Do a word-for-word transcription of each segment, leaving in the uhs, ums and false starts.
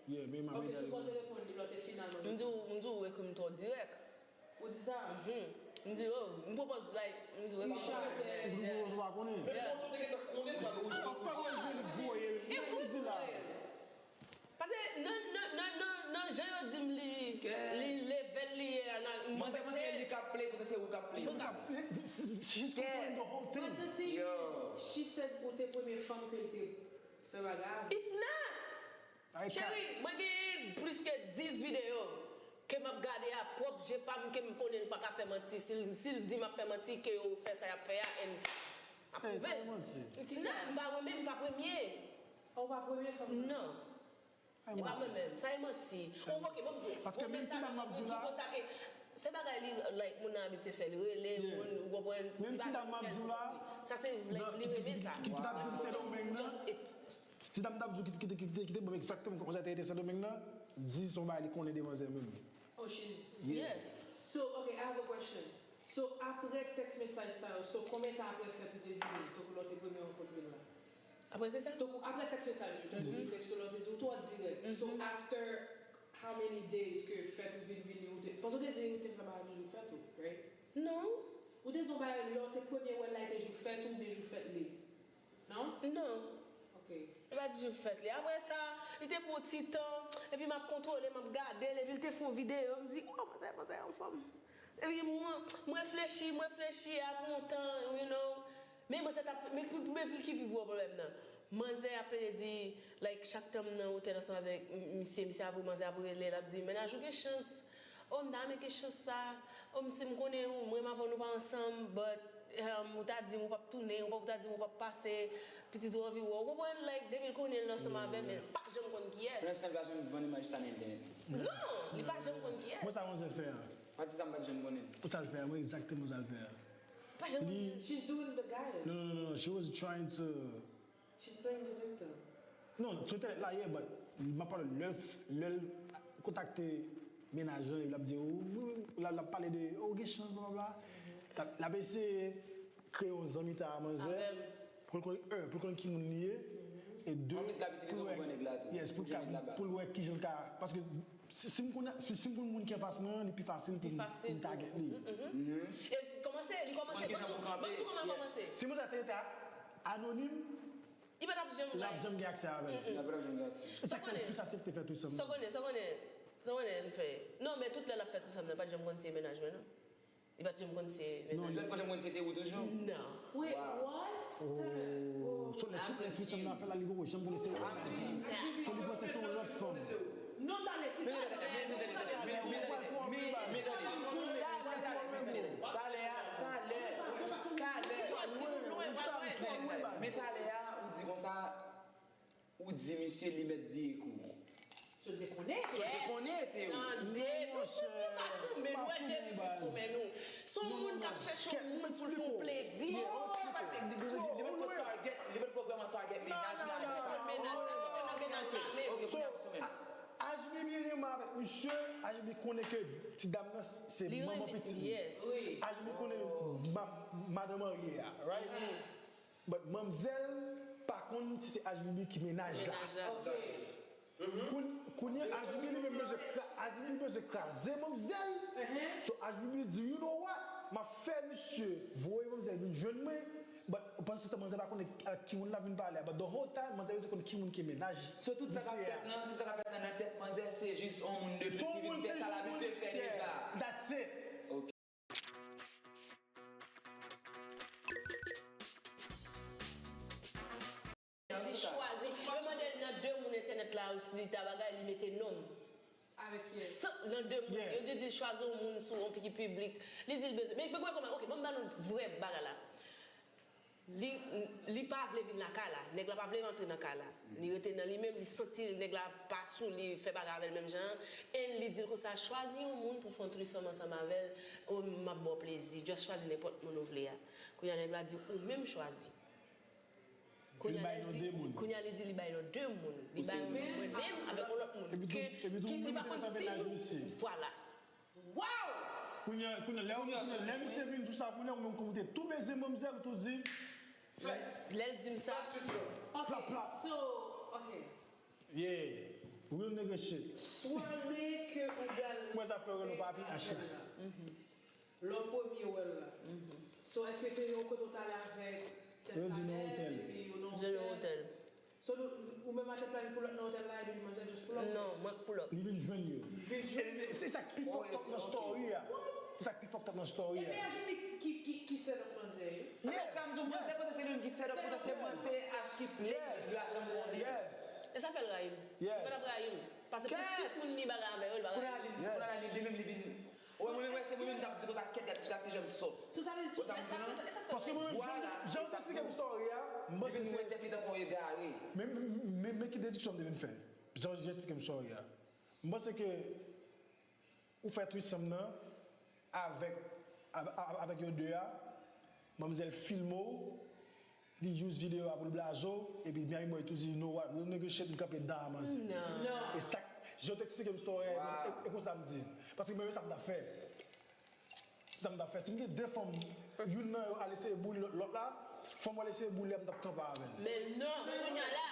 Yeah, men m ap Ok, so sa w te reponn li lè w te finalman. M di w, m di w ekri m twò dirèk. Ou di sa? M di, oh, m pwopoz, like, m di w ekri m twò dirèk. Ou pwopoz ou pa konnen. Men kontou te gentan konnen l pa gen Of course, mwen vin voye. Mwen di la. Paske nan, nan, nan, nan, nan jan yo di m li, li level li ye a, nan, Manzè panse li k ap play, poutèt se ou k ap play. She's controlling the whole But thing. the thing is, she said ou te premye fanm ke l te fè bagay avè. It's not! Cheri, mwen gen plis ke dis videyo ke m ap gade a pwòp je pa m ke m konnen l pa ka fè manti. Si l, si l di m ap fè manti, ke yo fè sa y ap fè a, and ap pwouve l. It's not, m pa mwen menm, m pa premye. Ou pa premye fanm nan? Non. E pa mwen menm, sa e manti. Ou ok, bon, m di w. Paske menm ti dam m ap di w la. Konsa ke se bagay li, like, moun nan abitye fè l, rele moun, ou konprann. Menm ti dam m ap di w la. Sa se, like, li renmen sa. Ki t ap di m Sendomeng nan. Ti dam t ap di w ki te ban m egzakteman kòman sa te rete Sendomeng nan, di se yon bagay li konnen de manzè menm. Oh, she's. Yes. So, okay, I have a question. So, apre tèks mesaj sa yo, so konbyen tan apre fèt ou te vini, tankou lè w te premye rankontre l la? Apre ki sa? Tankou apre tèks mesaj yo, tankou li tèks yo lè w te di ou twò dirèk. So, after how many days ke fèt ou vin vini, ou te, paske ou te di ou te fè bagay jou fèt ou, right? Non. Ou te di yon bagay lè w te premye wè l la, e te jou fèt ou oubyen jou fèt li? Non? Non. Ok. Li pa t jou fèt li. Apre sa, li te pran ti tan, epi m ap kontwole, m ap gade l, epi l te fè yon videyo, m di, oh, manzè, manzè anfòm. Epi mwen, m reflechi, m reflechi, apre yon tan, you know. Men manzè t ap, men ki, men ki pi gwo pwoblèm nan. Manzè ap pede di, like, chak tan m nan otèl ansanm avèk misye, misye ap, manzè ap rele, l ap di, mennaj ou gen chans. Oh, m ta renmen gen chans sa. Oh, m, si m konnen ou, mwen m avè w nou pa ansanm, but um, ou ta di m ou p ap tounen, ou pa, ou ta di m ou p ap pase, pitit ou anvi wè w. Ou konprann, like, depi l konnen l ansanm avè m, men l pa janm konn kiyès. Pandan se tan l pa janm vann imaj sa nan entènèt. Non, li pa janm konn kiyès. Mwen sa manzè fè a. Pa di sa m pa t janm konnen. Ou sa l fè a, mwen egzakteman sa l fè a. Pa janm konn. She's doing the guy. No, no, no, no, she was trying to She's playing the victim. Non, sou entènèt la, yeah, but m ap pale lè, lè l kontakte mennaj lan, l ap di, oh, wi, wi, l ap pale de, oh, gen chans, blablabla. L ap, l ap eseye kreye yon zanmitay a manzè, pou l konnen, un, pou l konnen ki moun li ye, e de, An plis, l ap itilize pou pran nèg la tou. Yes, pou l ka, pou l wè ki jan l ka, paske si, si m konn, si, si m konn moun ki anfas mwen an, li pi fasil pou m, pou m target li. E kòmanse, li kòmanse, ban m di w kòman l kòmanse. Si manzè te rete anonim, Li pa t ap janm l ap janm gen aksè avè l. Li pa t ap janm gen aksè. E sa k fè l plis aksepte fè tousam. Sa w konnen, sa w konnen, sa w konnen l fè. Non, men tout lè l ap fè tousam nan, li pa t janm konn si e mennaj mwen, non. Li pa t janm konn si e mennaj mwen. Li pa t janm konn si te ou toujou. Non. Wait, what? So lè tout lè tousam nan fè la, li poko janm konnen se ou mennaj li. So li panse se yon lòt fanm. Non, talè, ki talè? Talè a, talè, talè, men talè a, ou di konsa, ou di misye li mèt di ekou. So te konnen? So te konnen te ou. Tande, nou sou, nou pa sou men nou, Jerry, nou sou men nou. Se yon moun k ap chèche yon moun pou l fè yon plezi. Li pa t ko target, li pa t ko vrèman target mennaj la. Mennaj la, mennaj la, men. Ok, kounye a sou men. Ajmi renmen avèk misye, Ajmi konnen ke ti dam nan se manman pitit li. Ajmi konnen madan marye a, right? But manmzèl pa konn si se Ajmi ki mennaj la. Kounye a Ajmi li menm bezwen, Ajmi bezwen kraze manmzèl. So Ajmi di, you know what? M ap fè misye voye manmzèl vin jwenn mwen. But pandan se tan manzè pa konnen avèk ki moun l ap vin pale a. But the whole time manzè bezwen konn ki moun ki mennaj. So tout sa k ap fèt nan, tout sa k ap fèt nan nan tèt manzè se jis on moun de plis ki vin fè sa l abitye fè deja. That's it. Ok. Di chwazi. Yo mande l nan de moun entènèt la, li ta bagay, li mete non m. Avèk kiyès? San, nan de moun. Yo di, di chwazi yon moun sou yon ki piblik. Li di l bezwen. Men, men kòman, ok, ban m ba nou vrè bagay la. Li, li pa vle vin lakay la. Nèg la pa vle rantre nan kay la. Li rete nan li menm, li santi nèg la pa sou li, fè bagay avè l menm jan an. And li di l konsa, chwazi yon moun pou fè yon threesome ansanm avè l. Oh, m ap ba w plezi. Just chwazi nenpòt moun ou vle a. Kounye a nèg la di, ou menm chwazi. Kounye a li di, kounye a li di li bay nan de moun. Li bay mwen menm avèk yon lòt moun. Ke, ke li pa konn si nou. Vwala. Wow! Kounye a, kounye a, lè ou, kounye a, lè misye vin di w sa, kounye a, ou menm kòm ou te tou beze manmzèl, ou tou di. Lè l di m sa. Ok, so, ok. Yeah. Real nigga shit. Sware ke ou gade. Mwen sa fè Reno pa pi acha. Lè w premye wè l la. So, èske se yon kote w t ale avèk tèt Yo di nan planèt, otèl. Epi yo nan Je nan otèl. Otèl. So, nou- ou menm a tèt planèt pou lòt nan otèl la, epi manzè just pull up? Non, mwen k pull up. Li vin jwenn yo. Vin jwenn. E se sa k pi fucked up nan story a. Se sa k pi fucked up nan story Epi a. a jwenn ki, ki, ki set up manzè yo. Yes. Sa m di w, manzè potansèlman ki sèt ap potansèlman se H ki plè Yes. la janm konnen. Yes. E sa fè l rayi m. Yes. Li pa t ap rayi m. Paske pou tout moun li bagay avè yo, li pa Kounye rayi a m. li kounye a li li menm li vin. Wè mwen menm wè se mwen menm t ap di konsa kèt gade ki jan m sòt. So, sa vle di tout sa, sa, sa, sa. Paske mwen menm, Voilà, jan- jan w te eksplike m story a, m Li panse vin se wè tèt li tankou yon egare. Men, men, men, men ki dediksyon m te vin fè? Jan w te eksplike m story a. M panse ke ou fè threesome nan avèk, avèk, avèk yo de a, manmzèl filme w, li use videyo a pou l blaze w, epi Miami Boy tou di, you know what, real nigga shit, m kanpe dan a manzè. Non. E sa, jan w te eksplike m story a, e konsa- e, e konsa m di. Paske mwen, e sa m t ap fè. Sa m t ap fè. Si m gen de fanm, youn nan yo al eseye boule lòt, lòt la, fanm w al eseye boule a, m t ap kanpe avè l. Men non, kounye a la.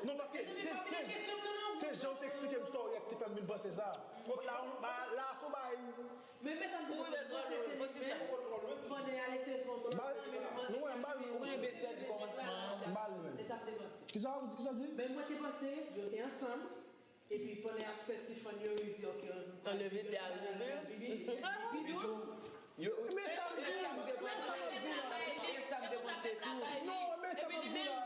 Non, paske se, se, se jan w te eksplike m story a ki te fè m vin panse sa. Donk la, la, la, se yon bagay. Men, men sa m te panse, se li menm, pandan y al eseye fè yon Bal, nou wè, bal, Ou konnen bèl fè di kòmansman an. Bal, wè. E sa m te panse. Kisa, kisa w di? Men mwen te panse, yo te ansanm, epi pandan y ap fè ti fun yo, yo di, ok, Ann envite a Bibi. Bibi, Bibi dous. Yo, Men sa m di, e sa m te panse, e sa m te panse tou. Non, men sa m ap di la.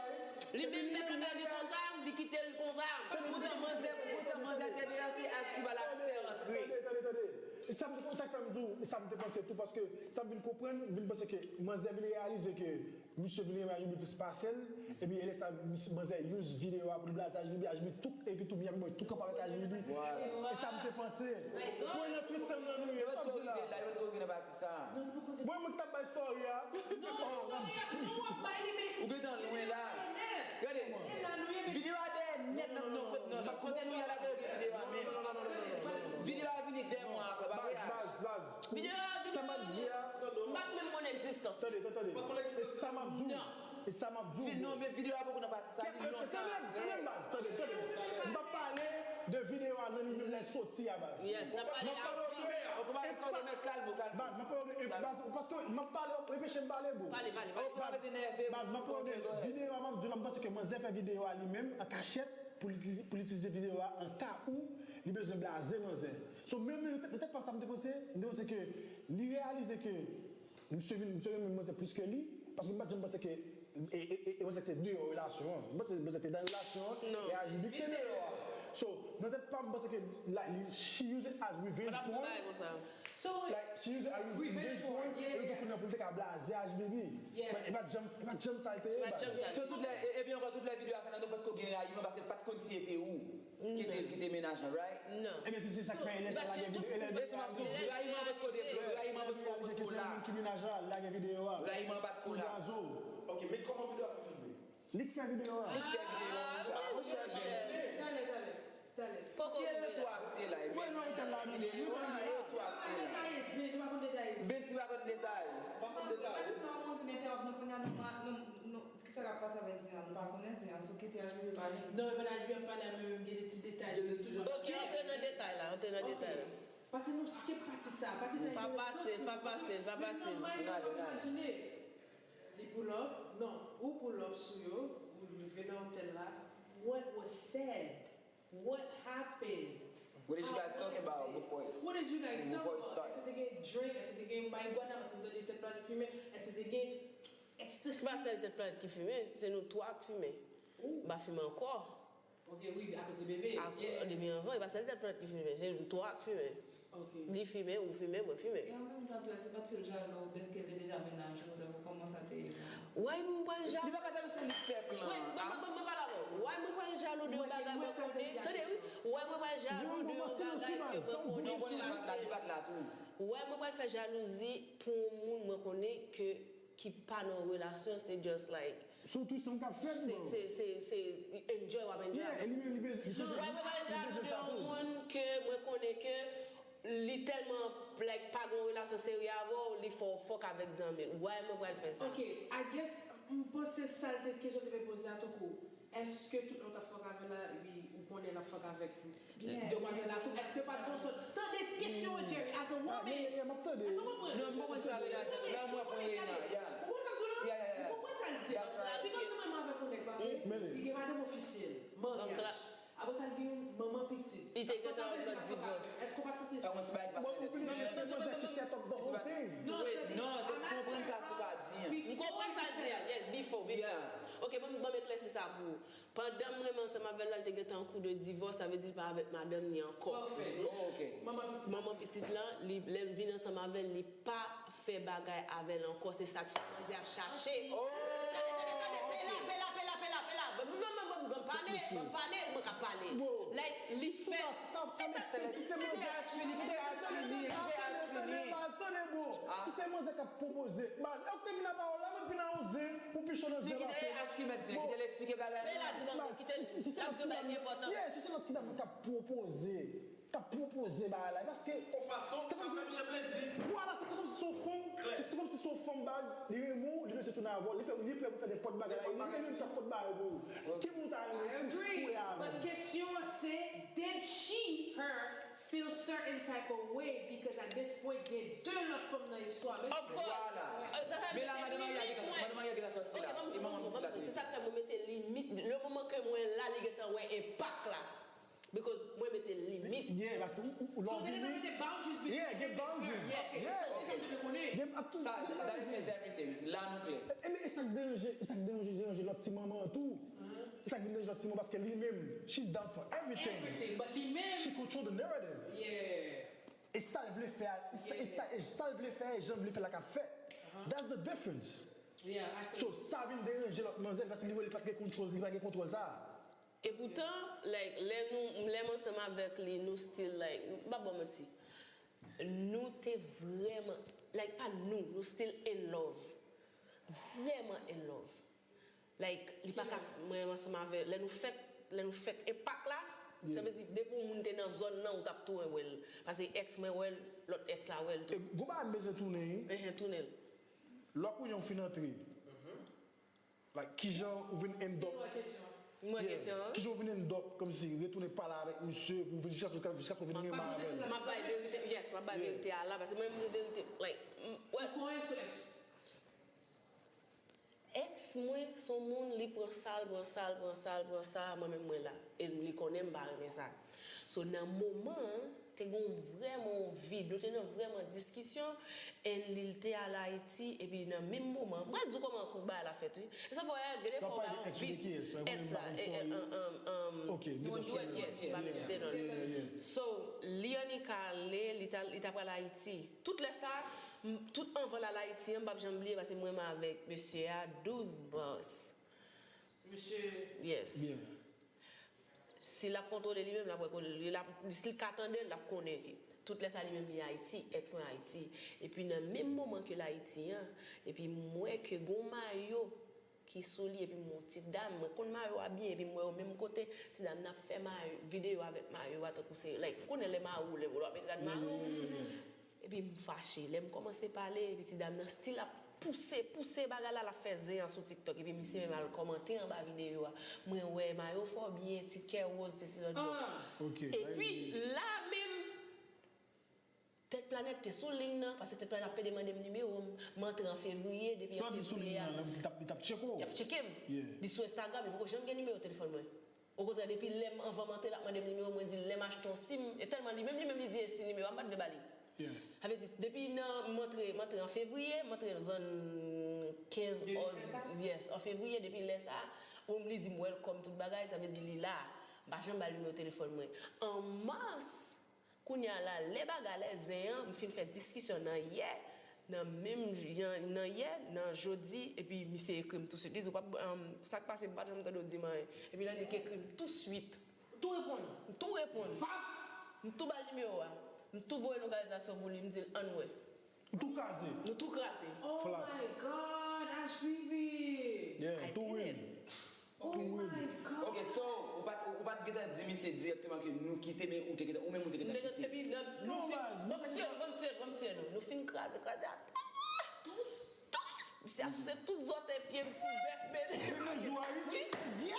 Li menm met bagay li konsa, li kite l konsa. Poutan manzè, poutan manzè te di la se H ki ba l aksè antre. Tande, tande, tande. E sa m, sa k fè m di w, e sa m te panse tou, paske sa m vin konprann, m vin panse ke manzè vin reyalize ke misye vin renmen H B B plis pase l, epi e lè sa misye, manzè use videyo a pou l blaze H B B, H B B tou, epi tou Miami Boy tou kanpe avèk H B B. E sa m te panse. Mwen nan threesome nan nou ye, sa m di la. Yo rive la, yo rive nan pati sa. Mwen, mwen ki t ap bay story a. Non, story a, nou w ap bay li, men. Ou gentan lwen la. Gade. Videyo a dèyè nèt nan nan kot nan. Kote nou ye la, gade videyo a menm. Videyo a vini dèyè mwen apre, pa vre? Baz, baz, baz. Videyo a vini Sa m ap di a. M pa t menm konn egzistans. Tande, tande, tande. E sa m ap di w. E sa m ap di w. Non, men videyo a poko nan pati sa. Tande, tande, tande, baz, tande, tande. M p ap pale de videyo a nan li menm lè l soti a, baz. Yes, n ap pale M ap pale w de Ou pa rekòde, men kalm ou, kalm. Baz, m ap pale w de, baz, paske m ap pale w, anpeche m pale, bro. Pale, pale, pale. Ou pa bezwen nève. Baz, m ap pale w de videyo a, m ap di w la, m panse ke manzè fè videyo a li menm, an kachèt, pou li itilize, pou li itilize videyo a an ka ou li bezwen blaze manzè. So, menm nan tèt, nan tèt pa m sa m te panse, m te panse ke li reyalize ke misye vin, misye renmen manzè plis ke li, paske m pa t janm panse ke, e, e, e, e manzè te deyò relasyon an. M panse manzè te nan relasyon an, e H B B te deyò a. So, nan tèt pa m, m panse ke, like, li, she use it as revenge porn. Konsa. So, Like, she use it as revenge porn, e li te konnen pou l te ka blaze H B B. But e pa t janm, e pa t janm sa l te ye, baz. Sa l So, tout lè, e, epi ankò, tout lè videyo a fè la, nou pa t ko gen rayiman, paske l pa t konn si se te ou ki te, ki te mennaj lan, right? Non. Ebyen, se, se sa k fè Hélène sa lage videyo. Hélène Men se m ap di w, rayiman pa t ko deplore, rayiman pa t ko, ko la. Ki mennaj la, lage videyo a. Rayiman pa t ko la. Pou blaze w. Ok, men kòman videyo a fè filme? Li k fè videyo a. Li k fè videyo a. Talè, talè, talè. Poko Si e rive yo twa la. ki te la, e Mwen nan otèl la, nou ye. Nou pa e yo twa ki te la. Detaye, nou pa konn detaye. Ben, si pa konn detaye. Pa konn detaye. Mwen anvi entèwòp nou kounye a, nou, nou, nou, kisa k ap pase avèk Zen an? Nou pa konnen Zen an, sou kite H B B pale. Non, men H B B ap pale a, men menm gen de ti detay. Gen de ti jan. Ok, antre nan detay la, antre nan detay la. Paske nou skip pati sa, pati sa Ou pa pase l, pa pase l, pa pase l. Imajine, li pull up, non, ou pull up sou yo, ou rive nan otèl la, what was said? What happened? What did you guys talk about before it? What did you guys talk Before it about? started? Èske te gen drink? Èske te gen marijuana? Èske te gen tèt planèt fimen? Èske te gen ecstasy? Se pa sèl tèt planèt ki fimen, se nou twa k fimen. M pa fimen ankò. Ok, wi, akoz de bebe. Ak depi anvan, e pa sèl tèt planèt ki fimen, se nou twa k fimen. Ok. Li fimen, ou fimen, mwen fimen. E an menm tan tou, èske w pa t fil jalou dèske l te deja mennaj ou, donk kòman sa te ye? Why mwen pral jalou? Li pa ka jalou se li k fè plan. Wait, ban mwen, ban mwen, ban mwen pale avè w. Why mwen pral jalou de yon bagay mwen konnen? Tande, wi. Why mwen pral jalou de yon bagay ke mwen konnen ki pase? Why mwen pral fè jalouzi pou yon moun mwen konnen ke, ki pa nan yon relasyon, se just like, Se yon threesome k ap fèt, se, bro. se, se, se enjoy w ap enjoy. Yeah, e li menm li bezwen, li bezwen, Why mwen pral jalou de yon moun ke mwen konnen ke li tèlman, like, pa gen yon relasyon serye avè w, li fè w fuck avèk zanmi l. Why mwen pral fè sa? Ok, I guess, m panse sa l te, kesyon te vle poze a tankou, Èske tout lè w t ap fèk avè l la, epi ou konnen l ap fèk avèk demwazèl la tou? Èske pa t gon sòt? Tande kesyon an, Jerry, as a woman. Èske w konprann? Non, m konprann sa li a di. La, mwen pran Reina. Yeah. Ou konprann sa m di w la? Ou konprann sa l di a? Si kòmsi mwen avèk yon nèg pa vre, li gen madanm ofisyèl, maryaj. Apre sa, li gen yon manman pitit. Li te gentan yon lòt divòs. Èske w pa t santi sa? Mwen oubli se manzè ki set up the whole thing. Non, non, konprann sa sou ka di an. M konprann sa l di a. Yes, before, before. Ok, ban m eklèsi sa pou ou. Pandan m renmen ansanm avè l la, l te gentan an kou de divòs, sa vle di l pa avèk madanm ni ankò. Manman pitit lan, lè m vin ansanm avè l, li pa fè bagay avè l ankò, se sa k fè manzè ap chache. Pela, pela, pela, pela, pela. Ban m pale, ban m pale, mwen k ap pale. Like, li fè. Si se manzè k ap pwopoze, baz, èske w te vin a pawòl la, mwen vin a yon zen pou pichon nan zen. Kite H ki mèt zen, kite l eksplike bagay la. Fela di ban mwen, kite l, l ap di yon bagay ki enpòtan. Yeah, si se yon ti dam k ap pwopoze, k ap pwopoze bagay la, paske. Yon fason pou kapab fè plezi. Vwala, se kòmsi se yon fanm, se kòmsi se yon fanm baz, li renmen w, li bezwen tounen avè w, li fè, li prè pou fè nenpòt bagay la, li renmen w, li fè nenpòt bagay pou ou. Ki moun ou ta renmen pou, pou e avè l? But kesyon an se, did she, her, feel certain type of way because at this point gen de lòt fanm nan istwa menm. Of course. Sa fè mete limit mwen. Ok, ban m di w, ban m di w, ban m di w. Se sa k fè mwen mete limit. Le moman ke mwen la, li gentan wè enpak la. Because mwen mete limit. Yeah, paske ou ou ou lè w vini. Yeah, gen boundaries. Yeah. Gen ap tou. Sa that is everything. La nou klè. E men e sa k deranje, e sa k deranje, deranje lòt ti manman an tou. Sa k vin deja ti mwen paske li menm, she's down for everything. Everything, but li menm. She control the narrative. Yeah. E sa l vle fè a, e sa, e sa, e sa l vle fè a, e jan l vle fè l la k ap fèt. That's the difference. Yeah, I feel. So, sa vin deranje lòt manzè, paske li wè li pa t gen control, li pa gen kontwòl sa. E poutan, like, lè nou, lè m ansanm avèk li, nou still, like, m pa ba w manti. Nou te vrèman, like, pa nou, nou still in love. Vrèman in love. Like, li pa ka, mwen ansanm avè, lè nou fèk, lè nou fèk enpak la, sa vle di, depi yon moun te nan zòn nan, ou t ap tou wè l. Paske ex mwen wè l, lòt ex la wè l tou. E gon bagay m bezwen tounen wi. Enhen, tounen l. Lè w konnen w fin antre, like, kijan ou vin end up. M wè kesyon an. Kijan ou vin end up, kòmsi, retounen pale avèk misye, pou vin jiskaske, jiskaske w vin renmen avè l. M ap bay verite, yes, m ap bay verite a la, paske mwen menm gen verite, like, m, wè. Ex mwen se yon moun, li pran sa, l pran sa, l pran sa, l pran sa, mwen menm mwen la. E li konnen m pa renmen sa. So nan moman an, te gen yon vrèman yon vid, nou te nan vrèman diskisyon, and li te al Ayiti, epi nan menm moman, m pral di w kòman kòk bagay la fèt wi. E sa fè w wè, gen de fwa w pa anvi ex la, e, e, um, um, um, yes, yes, m pa vle site non l. So, li annik ale, li t al, li t ap pral Ayiti. Tout lè sa, m, tout anvan l al Ayiti an, m p ap janm bliye, paske m renmen avèk mesye a, douz mars. Mesye. Yes. Si l ap kontwole li menm, l ap wè kote l, l ap, si l ka tande l, l ap konnen ke tout lè sa li menm li Ayiti, ex mwen Ayiti. Epi nan menm moman ke l Ayiti an, epi m wè ke gon mayo ki sou li, epi m wè yon ti dam, mwen konn mayo a byen, epi m wè yo menm kote, ti dam nan ap fè mayo, videyo avèk mayo a, tankou se, like, ou konnen lè mayo, lè w ap met rad mayo. Epi m fache. Lè m kòmanse pale, epi ti dam nan still ap pouse, pouse bagay la, l ap fè zen an sou TikTok. Epi misye menm al kòmante anba videyo a. Mwen wè mayo fè w byen, ti kè woz, sesi lòt bò. Epi la menm, Tèt Planèt te sou liy nan, paske Tèt Planèt ap pede mande m nimewo m. M antre an fevriye, depi an fevriye a. Li t ap, li t ap tcheke w. Li ap tcheke m. Li sou Instagram, li poko janm gen nimewo telefòn mwen. Okontrè, depi lè m, anvan m antre, l ap mande m nimewo, mwen di l lè m achte yon sim, e tèlman li menm, li menm li di e sim nimewo a, m pa t vle ba li. Sa vle di, depi nan, m antre, m antre an fevriye, m antre zòn kenz, yes, an fevriye, depi lè sa, ou li di m welcome tout bagay, sa vle di li la. M pa janm ba l nimewo telefòn mwen. An mas, Kounye a la, lè bagay la zen an, m fin fè diskisyon nan yè, nan menm j-, nan, nan yè, nan jodi, epi misye ekri m tousuit. Li di, w p ap, sa k pase, m pa t janm tande w di m anyen. Epi l annik ekri m tousuit. Ou tou reponn? M tou reponn. Vap! M tou ba l nimewo a. M tou voye lokalizasyon pou li, m di l, ann wè. Nou tou kraze. Nou tou kraze. Oh my God, H B B! Yeah, tou win. Oh my God. Ok, so, ou pa t, ou pa t gentan di misye dirèkteman ke nou kite, men ou te gentan, ou menm ou te gentan kite. Epi nan, nou fin, bon, msye, bon, msye, bon, msye, nou, nou fin kraze, kraze atè. Tous, tous. Misye ap souse tout zòtèy pye m, ti bèf mele. Menm jou a, wi. Wi.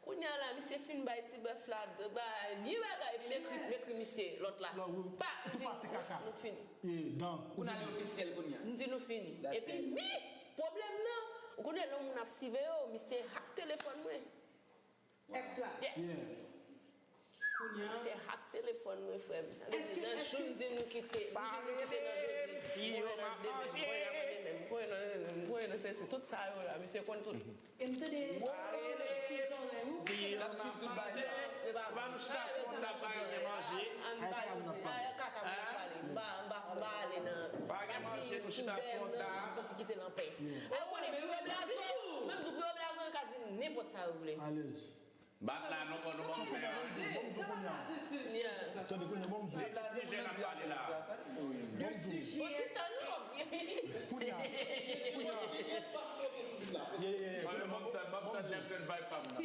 Kounye a la, misye fin bay ti bèf la, de bay, gen bagay, epi m ekri, m ekri misye, lòt la. Pa, m di, nou fini. Ou n ale ofisyèl kounye a. M di nou fini. Epi, mi, pwoblèm nan, ou konnen lè yon moun ap siveye w, misye hack telefòn mwen. Ex la. Yes. Kounye a. Se hack telefòn mwen, frè m. Sa vle di, nan jou m di nou kite, m di nou kite nan jodi. M voye nan jodi, m voye nan jodi, m voye nan sesi, tout sa yo la, misye konn tout. E m tande, e se nan tout zòrèy ou. L ap swiv tout bagay sa. Ban m chita fwonta, pa gen manje. An ba yo se, a kaka m pa pale, m pa, m pa, m pa ale nan. Pa gen manje, nou chita fwonta. Fwonti kite l anpè. Ou konnen, pou yo blaze, menm pou yo blaze, yo ka di nenpòt sa yo vle. Alèz. Bat la non, fò nou ban m fè an. Tande kounye a, ban m di w. Se de sijè n ap pale la. De sijè. Bon, ti tann non. Kounye a, kounye a. Ban m tann, ban m tann lè m jwenn vibe pa m nan.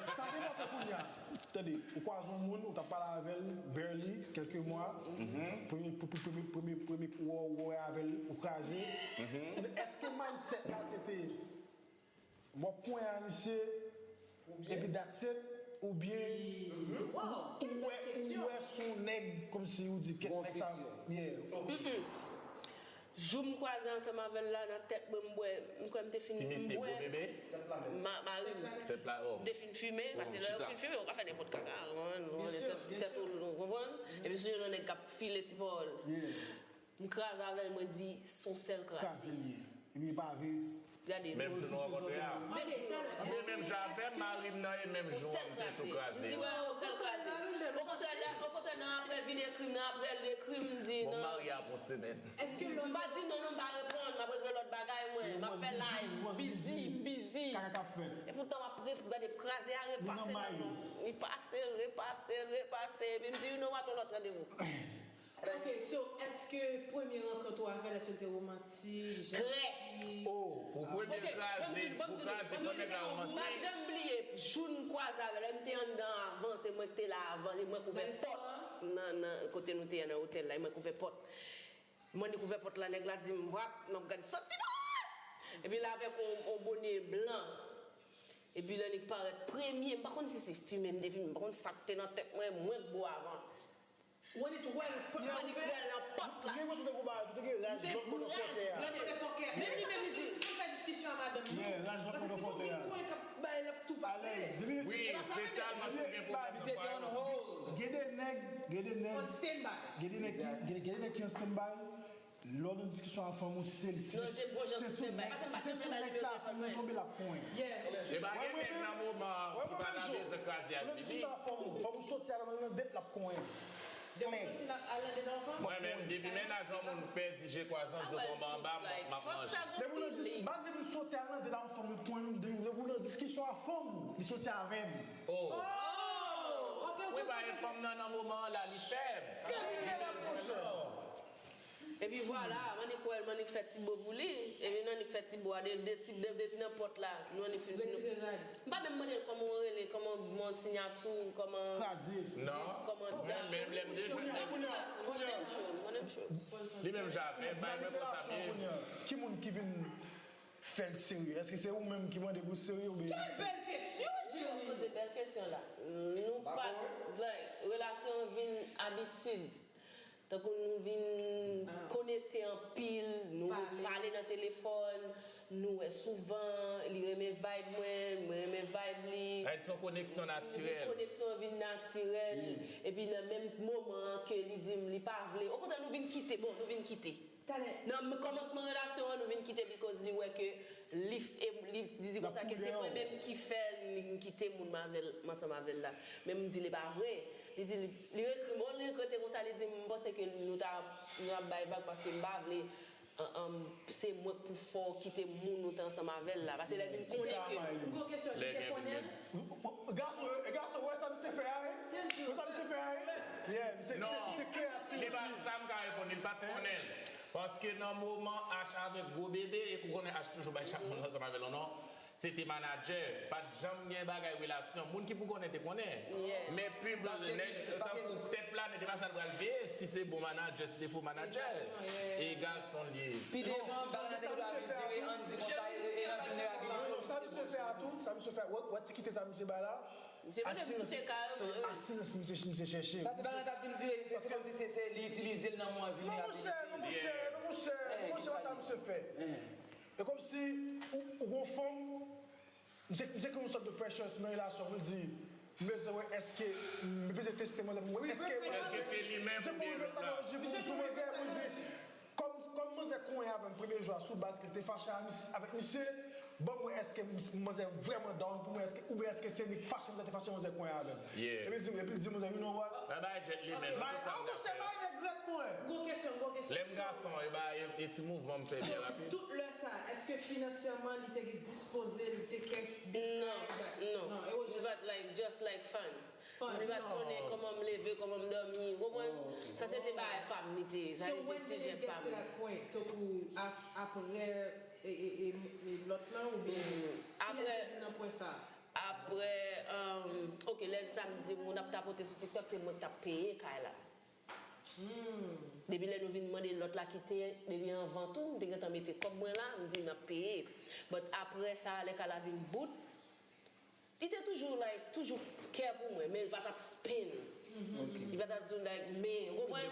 Sa te monte kounye a. Tande, ou kwaze yon moun, ou t ap pale avè l, barely, kèlke mwa. Premye, premye, premye, premye wè w wè avè l, ou kraze. Tande, èske mindset la se te W ap konyen a misye, epi that's it, oubyen ou wè, ou wè s on nèg kòmsi ou di kèt nèg sa, yeah. Jou m kwaze ansanm avè l la, nan tèt mwen, m bwè, m kwè m te fin bwè mari m. M te fin fimen, paske lè yo fin fimen, yo ka fè nenpòt kaka, ti tèt ou, ou konprann? Epi sou yon nèg k ap file ti pawòl. M kraze avè l, mwen di, s on sèl kraze. Kraze l ye. Epi li pa vle. Gade. Menm jou nou rankontre a. Ou ye menm jan avè m, mari m nan ye menm jou an, nou te tou kraze. M di, wè, on sèl kraze. Okontrè, lè, okontrè, nan apre l vin ekri m, nan apre l ekri m, m di, non. Bon, m marye apre yon semèn. M pa di non, non, m pa reponn, m ap regle lòt bagay, mwen. M ap fè live, m bizi, m bizi. Kaka k ap fèt. Epoutan, m ap gade, kraze a repase nan non. Li pase l, repase l, repase. Epi m di, you know what, on lòt randevou. Ok, so, èske premye rankont ou avè l, èske l te womantik, janti? Oh, pou premye kraze, pou kraze, pou nèg la womantik. M pa janm bliye, jou n kwaze avè l, m te anndan avan, se mwen ki te la avan, se mwen k ouvè pòt nan, nan kote nou te ye nan otèl la, e mwen k ouvè pòt. M annik ouvè pòt la, nèg la di m, wap, m ap gade, santi bon! Epi l avèk on, on bonye blan. Epi l annik parèt premye, m pa konn si se fimen m te fimen, m pa konn sa k te nan tèt mwen, mwen k bo avan. Ou annik wè l, ou annik wè l nan pòt la. Ou gen enpresyon te gen yon bagay, ou te gen raj lòt bò nan fòkè a. Menm li menm li di, si se fè diskisyon a madanm li. Yeah, raj lòt bò nan fòkè a. Paske se konn gen pwen k ap bay l ap tou pase. Alèz. Wi, espesyalman si gen pwoblèm nan fwaye. Gen de nèg, gen de nèg. On standby. Gen de nèg ki, gen de nèg ki on standby. Lè w nan diskisyon ak fanm ou, si se, si se sou nèg, si se sou nèg sa fanm nan tonbe l ap konyen. E pa gen nèg nan moman an ki pa ta bezwen kraze ak Bibi. Lè w nan diskisyon ak fanm ou, fanm ou soti al nan date l ap konyen. Mwen menm, depi mennaj yon moun pèdi je kwaze an, di w tonbe anba m, m ap manje. Depi w nan dis, baz depi m soti al nan date ak yon fanm, m konyen, depi w nan diskisyon ak fanm ou, li soti avè m. Oh. Wi, paske fanm nan nan moman an la, li fèb. Li fèb, monchè. Epi vwala, m annik wè l, m annik fè ti bo pou li. Epi n annik fè ti bo a, de, de ti, de, depi nan pòt la, nou annik fin fini. M pa menm mande l kòman w rele, kòman, bon, siyati w, kòman dis, kòman dat. Menm lè m te jwenn nèg. M konnen m cho, m konnen m cho. Li menm jan avè m, bay mwen konsa m ye. Ki moun ki vin fè l serye? Èske se ou menm ki mande pou serye oubyen se... Kèl bèl kesyon, Jerry! Ou poze bèl kesyon la. Nou pa, like, relasyon an vin abitid. Tankou nou vin konekte anpil, nou pale nan telefòn, nou wè souvan, li renmen vibe mwen, mwen renmen vibe li. Sa vle di se yon koneksyon natirèl. Koneksyon an vin natirèl. Epi nan menm moman an ke li di m li pa vle. Okontrè, nou vin kite. Bon, nou vin kite. Nan kòmansman relasyon an, nou vin kite because li wè ke li, li, li di konsa ke se mwen menm ki fè l, li kite moun m ansanm avè l la. Men m di li pa vre. Li di, li, li ekri m, li ekri te konsa, li di, m panse ke nou ta, nou ap bay vag paske m pa vle, an, an, se mwen k pou fè w kite moun ou te ansanm avè l la. Paske lè l vin konnen ke. M gon kesyon, li te konnen l? Gason, gason, wè sa misye fè a, wi? Wè sa misye fè a, wi? Yeah, misye, misye, misye klè a si. Li pa, sa m ka reponn, li pa t konnen l. Paske Ke nan moman H avèk Gwo Bebe, e ou konnen H toujou bay chak moun ansanm avè l yon non, se te manadjè. Pa t janm gen bagay relasyon. Moun ki pou konnen te konnen. Men pib nèg tankou tèt planèt, e pa sa l pral veye si se bon manadjè, si se fo manadjè. E gason l ye. Pi devan, bagay nan te dwe vire, ann di konsa, e nan vilnerablite. Sa misye fè a tou, sa misye fè, wè ti kite sa misye bay la. Misye pa te vin kite kareman. Asirans misye chèche. Paske bagay la t ap vin vire, se kòmsi se li itilize l nan moman vilnerablite. Non monchè, non monchè, non monchè, non monchè, pa sa misye fè. E kòmsi ou gon fanm, misye gen yon sòt de pressure nan relasyon pou l di, m bezwen wè èske, m bezwen teste manzè pou m wè èske. Èske se li menm oubyen lòt la? Pou manzè pou l di, Kòm, kòm manzè konyen avè m premye jou a sou baz ke l te fache a mis- avèk misye, ban m wè èske mis- manzè vrèman down pou mwen, èske, oubyen èske se li k fache, manzè te fache, manzè konyen avè m. Epi l di, epi l di manzè, you know what? Bay bay Jet li menm. Bay, ah, monchè, bay nèg rèd mwen. Gwo kesyon, gwo kesyon. Lè m gason, e bay, e ti mouvman m fè byen rapid. Tout lè sa, èske finansyèman li te dispoze, li te kè? Non, non. Li pa t like, just like fun. Li pa t konnen kòman m leve, kòman m dòmi, ou konprann? Sa se te bagay pa m li te ye, sa se te sijè pa m. So when did it get to that point, tankou ap- aprè e, e, e, e lòt lan oubyen kilè te vin nan pwen sa? Aprè, um, ok, lè sa m di moun ap tapote sou TikTok, se mwen k t ap peye kay la. Depi lè nou vin mande lòt la kite, depi anvan tou, m te gentan mete kòb mwen la, m di n ap peye. But aprè sa, lè kay la vin bout, li te toujou, like, toujou care pou mwen, men l pa t ap spend. Li pa t ap di, like, men, ou konprann?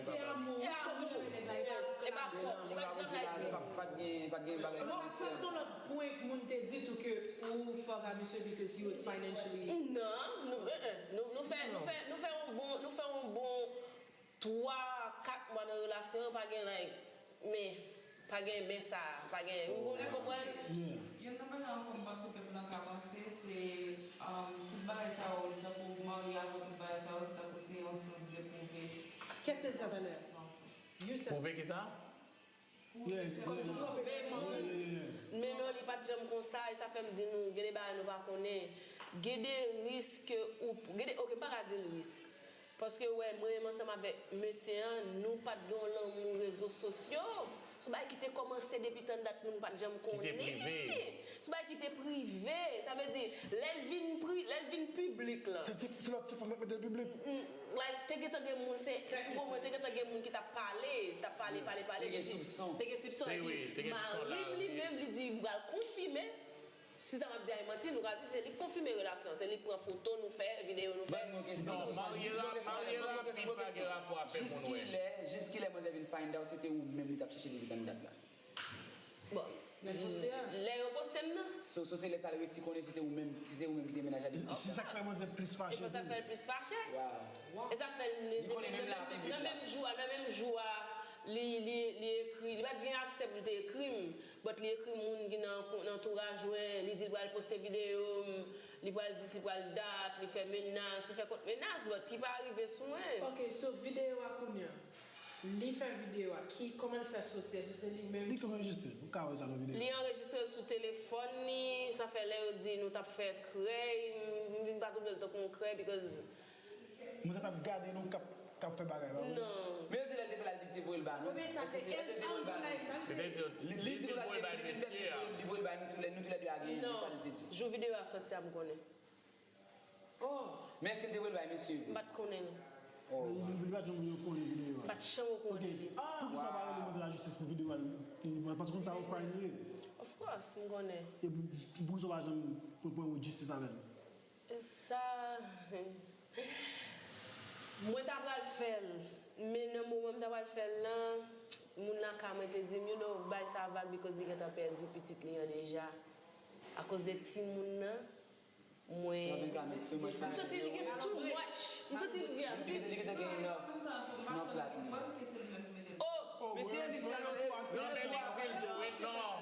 Se amou. E pa kòb, li pa t janm, like, di. Pa t gen, pa t gen bagay. Sa se yon lòt pwen moun te di tou ke ou fuck a misye because he was financially. Non, nou, eh, eh, nou, nou fè, nou fè, nou fè yon bon, nou fè yon bon twa, kat mwa nan relasyon an, pa gen, like, men, pa gen men sa, pa gen, ou, ou konprann? Youn nan bagay ankò m panse pèp lan ka panse, se, um, tout bagay sa yo, tankou marye avan tout bagay sa yo, se tankou se yon sans de pwouve. Qu'est-ce que ça veut dire? Pwouve ki sa? Men non, li pa t janm konsa, e sa fè m di nou, gen de bagay nou pa konnen. Gen de risk ke ou, gen de, ok, m pa ka di l risk. Paske, wè, mwen menm ansanm avèk mesye an, nou pa t gen yon lanmou rezo sosyo. Se yon bagay ki te kòmanse depi tann dat moun pa t janm konnen. Se yon bagay ki te prive. Sa vle di, lè l vin pri-, lè l vin piblik la. Se ti, se lòt ti fanm k mete l piblik. Like, te gentan gen moun, se, si w konprann, te gentan gen moun ki t ap pale, t ap pale, pale, pale, te gen soupson. Te gen soupson, epi mari m li menm, li di, m pral konfime. Si sa m ap di a e manti, nou ka di se li k konfime relasyon an, se li k pran foto nou fè, videyo nou fè. Ban m yon kesyon. Non, marye ra-, marye rapid pa gen rapò a fè moun wè. Jis kilè, jis kilè manzè vin find out se te ou menm li t ap chèche depi tann dat la? Bon. Lè yo poste m nan. So, so se lè sa l resi konnen se te ou menm, se ou menm ki te mennaj la depi. Se sa k fè manzè plis fache. E sa fè l plis fache. E sa fè l, nan menm jou a, nan menm jou a, li, li, li ekri, li pa t gen aksè pou l te ekri m. But li ekri moun ki nan, nan antouraj mwen, li di l pral poste videyo m, li pral dis, li pral dat, li fè menas, li fè kont menas, but ki pa rive sou mwen. Ok, so videyo a kounye a, li fè videyo a, ki, kòman l fè soti, èske se li menm ki anrejistre? Ou ka wè sa nan videyo. Li anrejistre sou telefòn li, sa fè lè yo di nou t ap fè krèy, m, m vin pa twouve l tankou yon krèy, because Manzè t ap gade nou k ap, k ap fè bagay, pa vre? Non. Men yo di lè l te fè l, li te voye l ba nou. Ebyen, sa se èske, èske l te voye l ba nou? Li, li di konsa, li, li fin fè l, li voye l, li voye l ba nou toulè, nou toulède a genyen, men sa li te di. Jou videyo a sòti a, m konnen. Oh. Men èske l te voye l bay mesye? M pa t konnen l. Oh. Li, li, li pa t janm konnen videyo a. M pa t janm konnen li. Ok. Poukisa w pa rele manzè lajistis pou videyo a? Paske w konn sa yon crime li ye. Of course, m konnen. E pou, poukisa w pa janm pran, pran wout jistis avè l? Sa, mwen ta pral fè l, men nan moman m ta pral fè l lan, moun lakay mwen te di m, you know, bay sa vag because li gentan pèdi pitit li an deja. Akoz de timoun nan, mwen, m santi li gen too much. M santi li gen, m di, li gentan gen enough nan plat li. Oh, mesye, li di, non, men li di l tou, wi, non.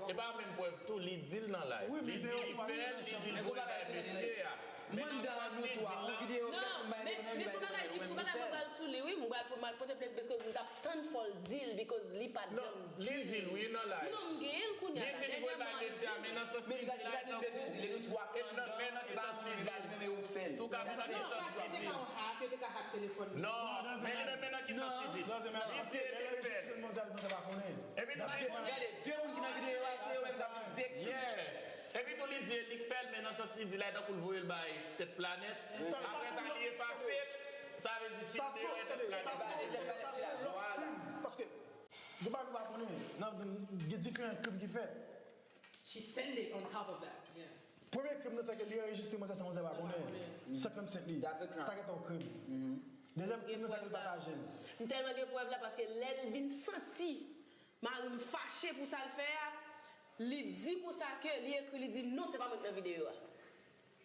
E pa menm prèv tou, li di l nan live. Li di li fè l, li di l voye bay mesye a. Men nan sans li di l lan. Non, men, men se yon bagay ki, se yon bagay mwen pral sou li, wi, mwen pral, mwen pral pote plent because m t ap tann fò l di l because li pa t janm di l. Li di l, wi, nan live. Non, m genyen l kounye a la. Li di li voye bay mesye a, men nan sans li di l la, non. Men nan ki sans li di l. Si w ka konn nan ki sans li di l. Non, men li menm, men nan ki sans li di l. Li di l te fè. Manzè, manzè pa konnen. Epi tou, gade, de moun ki nan videyo a, se yo menm k ap vin fake. Yeah. Epi tou, li di e li k fè l, men nan sans li di la, tankou l voye l bay tèt planèt. Apre sa, li efase l. Sa vle di, si l deyò, e tèt planèt. Paske, gen bagay nou pa konnen, nan, gen diferan krim ki fèt. She send it on top of that. Yeah. Premye krim nan, se ke li anrejistre manzè san manzè pa konnen. Senkannsenk li. That's a crime. Sa gentan yon krim. Dezyèm krim nan, se ke li pataje l. M tèlman gen prèv la paske lè l vin santi mari m fache pou sa l fè a, li di pou sa ke li ekri, li di, "Non, se pa mwen ki nan videyo a."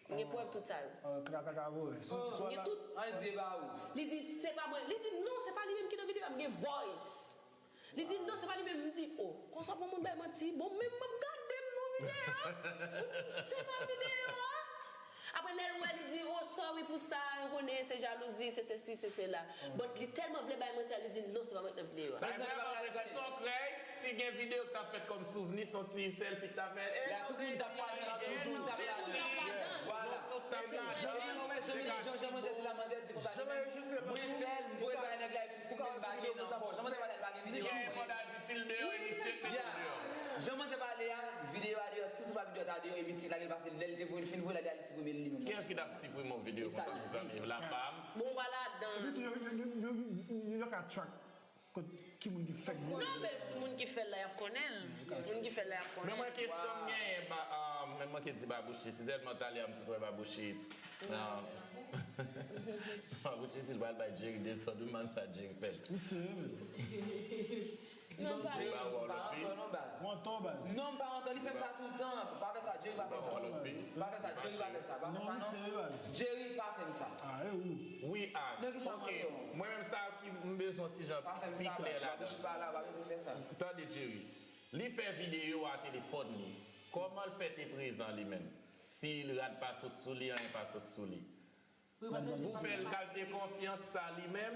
M gen prèv tout sa yo. Kaka, kaka, vre. M gen tout. An di e pa ou. Li di, "Se pa mwen." Li di, "Non, se pa li menm ki nan videyo a." M gen voice. Li di, "Non, se pa li menm." M di, "Oh, konsa pou moun bay manti?" Bon, menm m ap gade m nan videyo a. Ou di m se pa videyo a. Apre, lè l wè, li di, "Oh, sorry pou sa, ou konnen, se jalouzi, se sesi, se sela." But li tèlman vle bay manti a, li di, "Non, se pa mwen k nan videyo a." Premyèman, se sòkrèy, si gen videyo k t ap fèt kòm souvni, se yon ti selfie k t ap fèt. Tout moun t ap pale, tout moun t ap pale. Vwala. Tout t ap pale. Jan, jan, jan, jan, jan manzè di la, manzè di konsa, li menm, mwen fè l, m voye bay nèg la, epi si m vin pa gen nan ankò. Jan manzè pale a, li pa gen videyo. Jan manzè pale a, videyo a deyò, si tou pa videyo a ta deyò, epi si lage l pase, lè l te voye, fin voye la, li al siprime l li menm. Kiyès ki t ap siprime yon videyo konsa, mezanmi? La femme. Bon, ou pa ladan. Epi tou, yo, yo, yo, yo, yo, yo ka track kot ki moun ki fèk voye. Non, men si moun ki fè l la, y ap konnen l. Moun ki fè l la, y ap konnen l. Men mwen, kesyon m genyen, ba, ah, men mwen ki di Babouchi, si tèlman talè a m ti kwè Babouchi. Non. Babouchi di l pral bay Jerry dezòd, wi, man sa Jerry fè l. Li serye, men. Jerry pa antò non, baz. Ou antò, baz. Non, m pa antò, li fè m sa toutan. Pa fè sa, Jerry pa fè sa. Pa fè sa, Jerry pa fè sa. Pa fè sa, non. Jerry pa fè m sa. Ah, e ou? Wi, Ash. Ok. Mwen menm sa ki m bezwen ti jan pi klè ladan. Tande, Jerry. Li fè videyo a telefòn li. Kòman l fè te prezan li menm? Si rad pa sot sou li, anyen pa sot sou li. Pou fè l kalite konfyans sa li menm,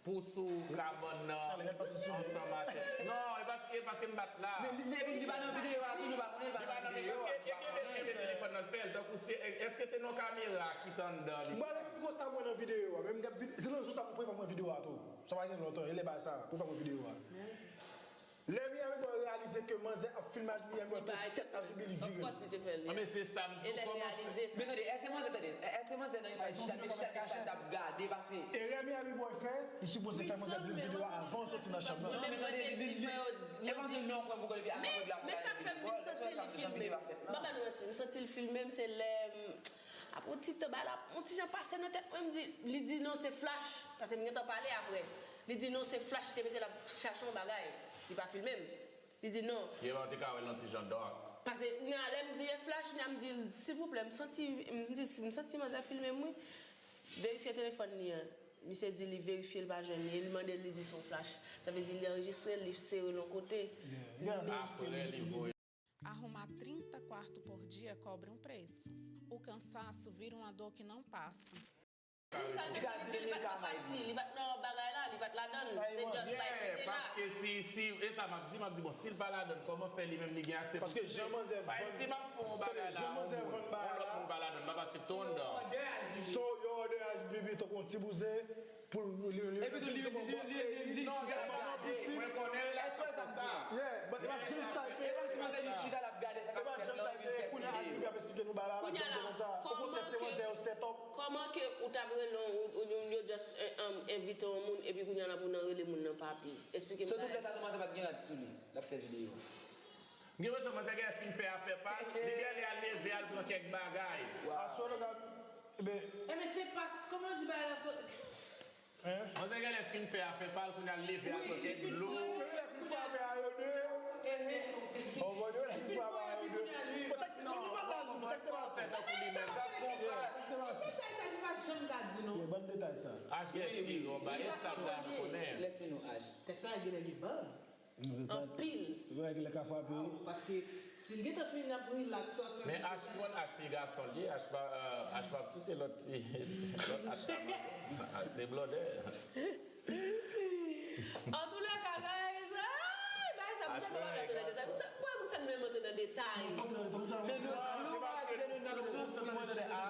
pou sou kabann nan ansanm ak. Non, e paske, paske m pa t la. Men li, li, li pa nan videyo a tou, nou pa konnen li pa nan videyo a. Paske e, e, e, e telefòn nan fè l, tankou se, èske se nan kamera ki t anndan li? M pral eksplike w sa mwen nan videyo a, men m gen videyo, se nan jou sa pou prefè mwen videyo a tou. Sa pa gen lontan, e lè bagay sa, prefè mwen videyo a. Lè Miami Boy reyalize ke manzè ap filme Miami Boy, pou tèt Miami Boy vire. Of course, li te fè l. Men se sa m di w, kòman fè? Men tande, èske manzè, tande, èske manzè nan yon chita, chita, chita, chita, ap gade, pase. Erè Miami Boy fè, li sipoze fè manzè di l videyo a avan l soti nan chanm nan. Men tande, li, li, li, e manzè non, kwen pou kòl epi a chanm la. Men sa k fè m vin santi li filme. M pa ba nou manti, m santi l filme m, se lè, m, apre yon ti tan, bagay la, yon ti jan pase nan tèt mwen, m di, li di non, se flash, paske m gentan pale apre. Li di non, se flash, li te mete l ap chache yon bagay. Li pa filme m. Li di non. Epi ou te ka wè l yon ti jan dark. Paske kounya lè m di e flash, kounya m di l, silvouplè, m santi, m di, m santi manzè filme m wi. Verifye telefòn li an. Misye di li verifye, l pa jwenn li. Li mande l, li di se yon flash. Sa vle di li anrejistre l, li sere l yon kote. Apre li voye. Arrumar trinta quartos por dia cobra um preço. O cansaço vira uma dor que não passa. Di sa l te di, li pa t nan pati, li pa t nan bagay la, li pa t ladan l. Se just like li te la. Paske si, si, e sa m ap di, m ap di, bon, si l pa ladan l, kòman fè li menm li gen aksè pou... Paske jan manzè vann, si m ap fè yon bagay la, yon moun, yon lòt moun pa ladan l, m ap aksepte w anndan. So, yo òdè H B B tankou yon ti bouzen, pou li, li, li, epi tou li, li, li, li, li, li chita l ap gade. Mwen konnen relasyon konsa. Yeah, but e pa jan sa l te ye. E pa si manzè jis chita l ap gade sa k ap fèt lan, epi l fè ti videyo. Kounya H B B ap eksplike nou bagay la, pa t janm te konsa. Okontrè, se manzè yo set up. Kòman ke ou t ap rele yon, yon, yon, yo just, eh, um, envite yon moun, epi kounya la pou nan rele moun nan papi? Eksplike m sa. Se tout lè sa tou manzè pa t gen rad sou li, l ap fè videyo. M gen enpresyon manzè Gèlès fin fè afè pa l, li genlè al leve al pran kèk bagay. Aswè nou ka, ebyen. Ebyen se pas, kòman di bagay la so... Manzè Gèlès fin fè afè pa l, kounye a l leve al pran kèk dlo. Kounye a l fin frape a yo de. Ou konprann, lè l fin frape a yo de. Bon, sa k te pase, sa k te pase? Sa k te pase? Ti detay sa ki pa janm ka di non. Ban detay sa. H G S, li yon bagay sa m ta konnen. Eklèsi nou, H. Tèt la genlè gen bal. Anpil. Yo wè ki lè ka frape wi. Paske si l gentan fini l ap relax, sa fè. Men H konn H se gason l ye, H pa, euh, H p ap kite lòt ti, lòt H la. H se blòdè. Antoulèka, guys, ay, bagay sa, m tèlman pa vle antre nan detay. Sa, mwen, pou sa, m menm antre nan detay. Men nou flou, pa kite nou nan souf, monchè, a.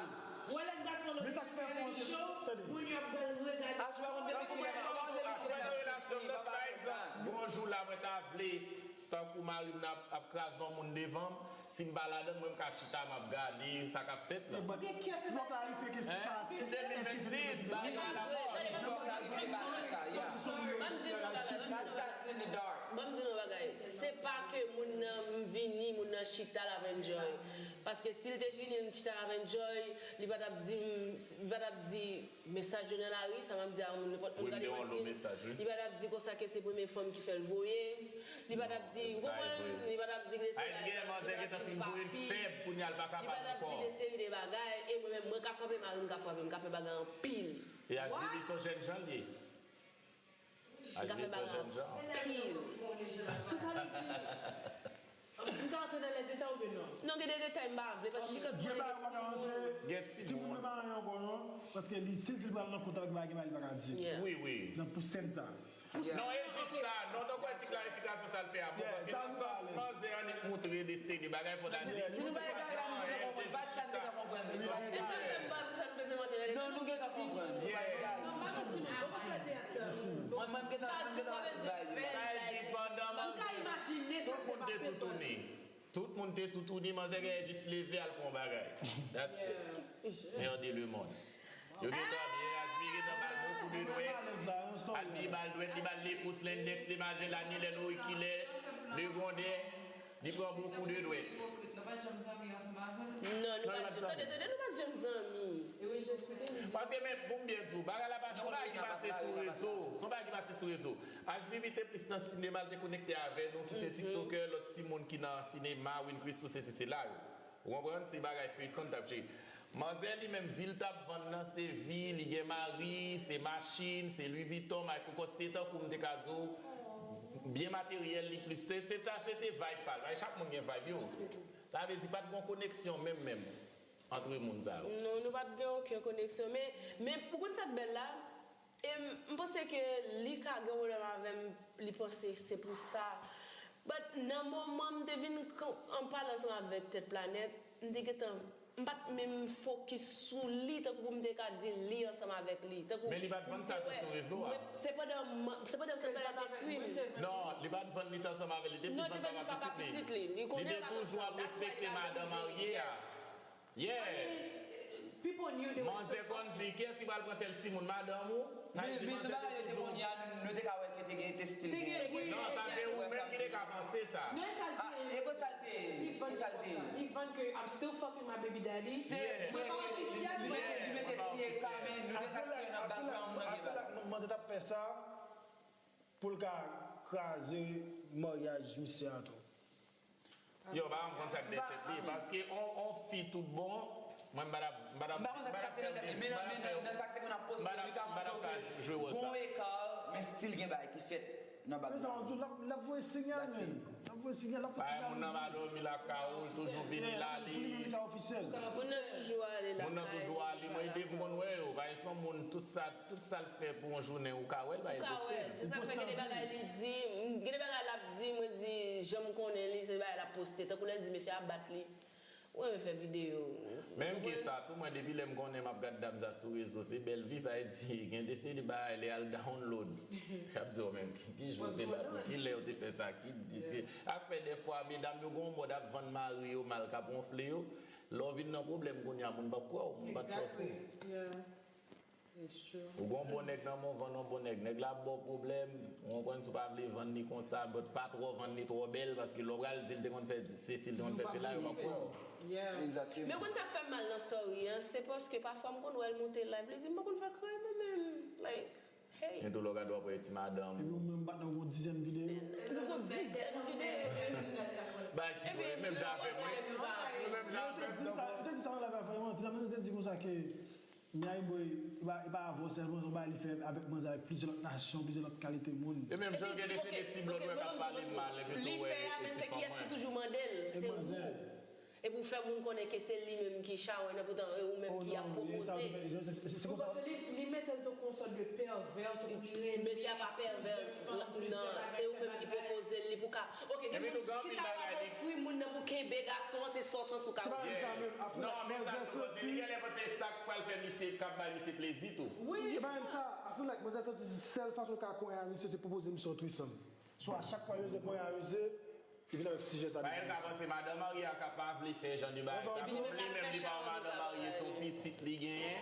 Wè lè gason lòt fè li cho, moun yo ap bal regade. H pa konn depi kilè, pa konn depi kilè l ap soufri, papa. Mari m nan ap, ap kraze yon moun devan m, si m pa ladan l, mwen m ka chita, m ap gade sa k ap fèt la. Fò klarifye kesyon sa a, si, èske se de mezon. Tande, fò klarifye bagay sa, yeah. Ban m di nou yon bagay, ban m di nou yon bagay. Se pa ke moun nan vini, moun nan chita l ap enjoy. Paske si l te vini, l chita l ap enjoy, li pa t ap di m, li pa t ap di, mesaj yo nan lari, sa m ap di a moun, nenpòt moun gade manti m. Li pa t ap di konsa ke se premye fanm ki fè l voye. Li pa t ap di, ou konprann? Li pa t ap di de seri de bagay, li pa t ap di papi. Li pa t ap di de seri de bagay. E mwen menm, mwen ka frape mari m, ka frape m, ka fè bagay anpil. E H B B se yon jèn jan l ye. Li ka fè bagay anpil. So sa vle di, m ka rantre nan lè detay oubyen non? Non, gen de detay m pa vle, paske li ka sou timoun. Gen timoun. Timoun nan pa anyen ankò non, paske li, si l di l pral nan kont avèk bagay, gen bagay li pa ka di. Yeah. Wi, wi. Nan pou sèn sa. Non, e jis sa. Non, donk, wè ti klarifikasyon sa l fè a bon, paske nan sans manzè annik moutre de seri de bagay, fò ta di. Si nou pa egare la, nou gentan konprann. Pa di sa nou gentan konprann. E sa k fè m pa vle sa nou bezwen montre nan leta. Non, nou gentan konprann. Non, pa manti, nou pa fè teyat sa. Mwen, mwen, m gentan, m gentan bay li. Sa vle di pandan manzè, tout moun te toutouni. Tout moun te toutouni, manzè genyen jis leve al pran yon bagay. That's it. Merde le monde. Yo gentan byen admire, gentan ba l bon kou de dwèt. Admire ba l dwèt, li ba l lepous, lendèks, li ba l je, lanilè, norikilè, degondè. Li pran bon kou de dwèt. Non, nou pa t janm, tande, tande, nou pa t janm zanmi. Paske men, pou m byen di w, bagay la pa se yon bagay ki pase sou rezo. Se yon bagay ki pase sou rezo. H B B te plis nan sinema, l te konekte avè nou, ki se tiktokè, lòt timoun ki nan sinema, Win Christoo, sesi sela yo. Ou konprann? Se bagay feyton l t ap jere. Manzè li menm, vi l t ap vann nan, se vi, li gen mari, se machin, se Louis Vuitton, Michael Kors, se tankou m te ka di w, byen materyèl li plis. Se, se ta, se te vibe pa l. Chak moun gen vibe yo. Sa vle di pa t gen yon koneksyon menm, menm, antre moun sa yo. Non, nou pa t gen okenn koneksyon. Men, men, ou konn sa k bèl la? E m, m panse ke li ka gen pwoblèm avè m, li panse se pou sa. But nan moman m te vin k-, ann pale ansanm avèk Tèt Planèt, m te gentan, m pa t menm fokis sou li, tankou pou m te ka di li ansanm avèk li. Tankou. Men li pa t vann sa tou sou rezo a. Se pandan, se pandan Tèt Planèt ekri m. Non, li pa t vann li t ansanm avè l, li te plis vann papa pitit li. Li te toujou ap respekte madan marye a. Yeah. Manzè konn di, kiyès ki pral pran tèl timoun, madanm ou? Sa vle di manzè te toujou. Men jan bagay yo te konn ye a, nou, nou te ka wè ke te gen, te still gen. Non, sa se ou menm ki te ka panse sa. Non, e sa l te ye. E konsa l te ye. E sa l te ye. Li vann ke I'm still fucking my baby daddy. Mwen pa ofisyèl, li mete, li mete ti ekamen, nou te ka still nan background nan gen bagay. Manzè t ap fè sa. Pou l ka kraze maryaj misye a tou. Yo, pa janm konn sa k dèyè tèt li, paske on, on fi tout bon, mwen m pa t ap, m pa t ap, m pa t ap fè yon biznis, m pa t ap fè, m pa t ap, m pa t ap ka jwe wòl sa. Gon eka, men still gen bagay ki fèt nan background. Men sa, l ap, l ap voye sinyal, men. L ap voye sinyal, l ap fè ti jalouzi. Moun nan pa dòmi lakay ou, l toujou vini la, li. Pou li menm, li ka ofisyèl. Moun nan toujou ale lakay. Moun nan toujou ale, mwen, depi m konn wè yo, pa gen yon moun, tout sa, tout sa l fè pou yon jounen, ou ka wè l, pa gen poste l. Ou ka wè l. Se sa k fè gen de bagay li di, m, gen de bagay l ap di, mwen di, jan m konnen li, se bagay l ap poste. Tankou lè l di mesye a bat li. Ou renmen fè videyo. Menm ke sa, tou mwen, depi lè m konnen m ap gad dam sa sou rezo, se bèl vi, sa vle di, gen de seri de bagay, lè y al download. Y ap di, o, men, ki, ki jou te la, pou ki lè yo te fè sa, ki di, ki, afè dèfwa, medam yo gen yon mòd ap vann mari yo mal, k ap wonfle yo. Lè w vin nan pwoblèm kounye a, moun p ap kwè w, moun p ap trust ou. Ou gen yon bon nèg nan men w, vann yon bon nèg. Nèg la ap ba w pwoblèm, ou konprann, si w pa vle vann li konsa, but pa twò vann li twò bèl, paske lè w pral di l te konn fè sesi, l te konn fè sela, yo p ap kwè w. Men ou konn sa k fè m mal nan story an, se paske pafwa m konn wè l moute live, li di m pa konn fè kray mwen menm. Like, hey. Gen tou lè w gade w ap wè ti madanm. Epi ou menm bat nan yon dizèn videyo. Nou gon dizèn videyo. Ba ki menm jan avèk mwen. Menm jan avèk mwen. Yo te di m sa, yo te di m sa nan live la vrèman, ti madanm te di konsa ke Miami Boy, e pa, e pa avè w sèlman, se yon bagay li fè avèk manzè, avèk plizyè lòt nasyon, plizyè lòt kalite moun. E menm jan gen de se de ti blòd wè k ap pale m mal, epi tou wè. Li fè a, men se kiyès ki toujou mande l? Se ou. Epi w fè moun konnen ke se li menm ki chawony nan, poutan e ou menm ki ap pwopoze. Ou panse li, li mete l tankou yon sòt de pèvè, tankou li renmen. Mesye a pa pèvè, non, se ou menm ki pwopoze l li pou ka. Ok, gen moun ki sa w ap ofri moun nan pou kenbe gason an, se sa w santi w ka ofri. Non, men sa tou, li genlè panse sa k pral fè misye, k ap bay misye plezi tou. Wi. E pa menm sa, I feel like manzè santi sèl fason l ka konyen a misye se pwopoze misye yon threesome. So a chak fwa yo se konyen a misye, Li vin avèk sijè sa. Bagay m ka panse, madan marye a ka pa vle fè jan de bagay sa. Kòm li menm li pa yon madan marye, se yon pitit li genyen.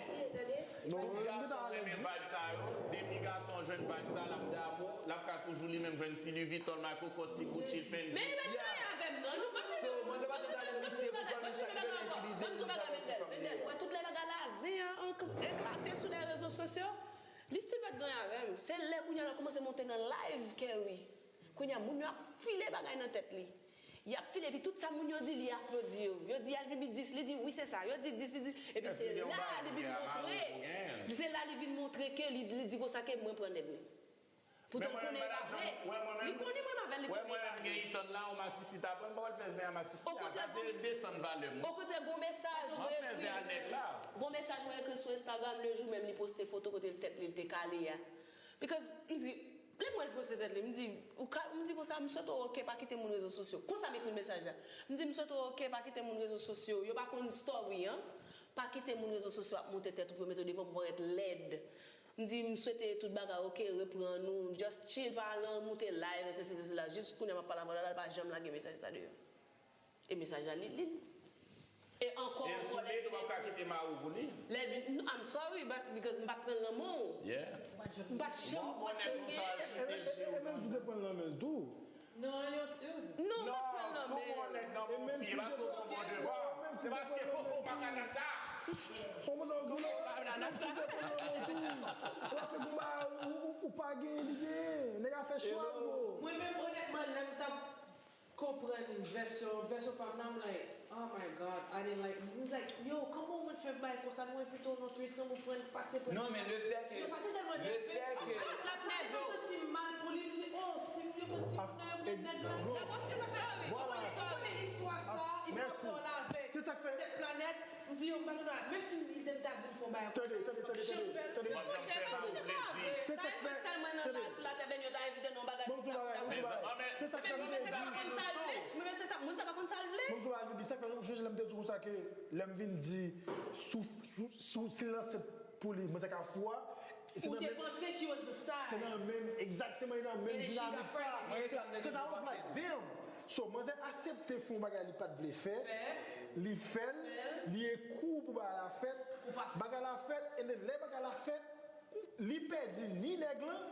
Tout gason renmen vibe sa yo. Depi gason jwenn vibe sa, l ap damou. L ap ka toujou li menm jwenn ti Louis Vuitton, Michael Kors, ti Gucci, Fendi. Men li pa t marye avè m non. Nou pa So, mwen se pa tout bagay misye pou kòl li chak li bezwen itilize li pou fè ti fanmi yo. Wè tout lè bagay la zen an eklate sou lè rezo sosyo. Li still pa t gen anyen avè m. Se lè kounye a l kòmanse monte nan live Kerry. Kounye a moun yo ap file bagay nan tèt li. Y ap file, epi tout sa moun yo di, li aplodi yo. Yo di H B B dis, li di wi se sa. Yo di dis, li di, epi se la li vin montre, se la li vin montre ke li, li di konsa ke mwen pran nèg li. Poutan l konnen e pa vre. Li konnen mwen avè l, li konnen e pa vre. Gen itan la, yon masisi ta pran, m pa pral fè zen a masisi a. Sa se desann valè m. Okontrè, gon mesaj mwen ekri. Gon mesaj mwen ekri sou Instagram, le jou menm li poste foto kote l tèt li, li te kale a. Because, m di, lè m wè l poste tèt li, m di, ou ka, m di konsa, m swete w oke, pa kite moun rezo sosyo. Konsa m ekri l mesaj la. M di, m swete w oke, pa kite moun rezo sosyo. Yo pa konn story an. Pa kite moun rezo sosyo ap monte tèt ou pou yo mete w devan pou parèt lèd. M di, m swete tout bagay oke, reprann ou, just chill, pa al nan moute live, sesi, sesi la. Jis kounye a m ap pale avè w la, l pa janm lage mesaj sa deyò. E mesaj la, li, li. E ankò, ankò, lè vin, lè vin, I'm sorry, but because m pa t pran l nan men w. M pa t janm, m pa t janm gen. E menm si w te pran l nan men l tou. Non, yo, yo. Non, m pa t pran l nan men l. E menm si w te pran l nan men l tou. Paske koko pa ka nan ta. Kòman sa w di non? Menm si w te pran l nan men l tou. Paske pou ba ou, ou, ou pa gen, li gen. Nèg a fè chwa, bro. Mwen menm, onètman, lè m t ap konprann vèsyon, vèsyon pa m nan, m like, oh my God, I didn't like, m like, yo, kòman w konn fè bagay konsa, nou envite w nan threesome, ou pran pase pran. Non, men le fait que, yo, sa te tèlman le fait que, m santi m mal pou li, m di, oh, ti, yo konn ti frè, mwen nèg la. Ou konnen istwa sa, istwa sa w la avèk Tèt Planèt. M di yo, m pa gen dwa, menm si m, m ta di m fè yon bagay konsa, m p ap janm fè l. Monchè, pa tounen pa vre. Sa e pou sèl mwen nan la, sou latè, ben yo ta envite nou yon bagay konsa, pou ta fè. Se sa k fè m te di. Men se sa, moun sa pa konn sa l vle. Moun sa pa vle, sa k fè m chanje lè m te di konsa ke lè m vin di sou, sou, sou, si l nan sèt pou li, mwen se ka fwa. Ou te panse she was the side. Se nan menm, egzakteman, e nan menm dinamik sa. Because I was like, damn. So, manzè aksepte fè yon bagay li pa t vle fè. Li fè l, li ekri w pou bagay la fèt. Bagay la fèt, and then lè bagay la fèt, li pèdi ni nèg lan,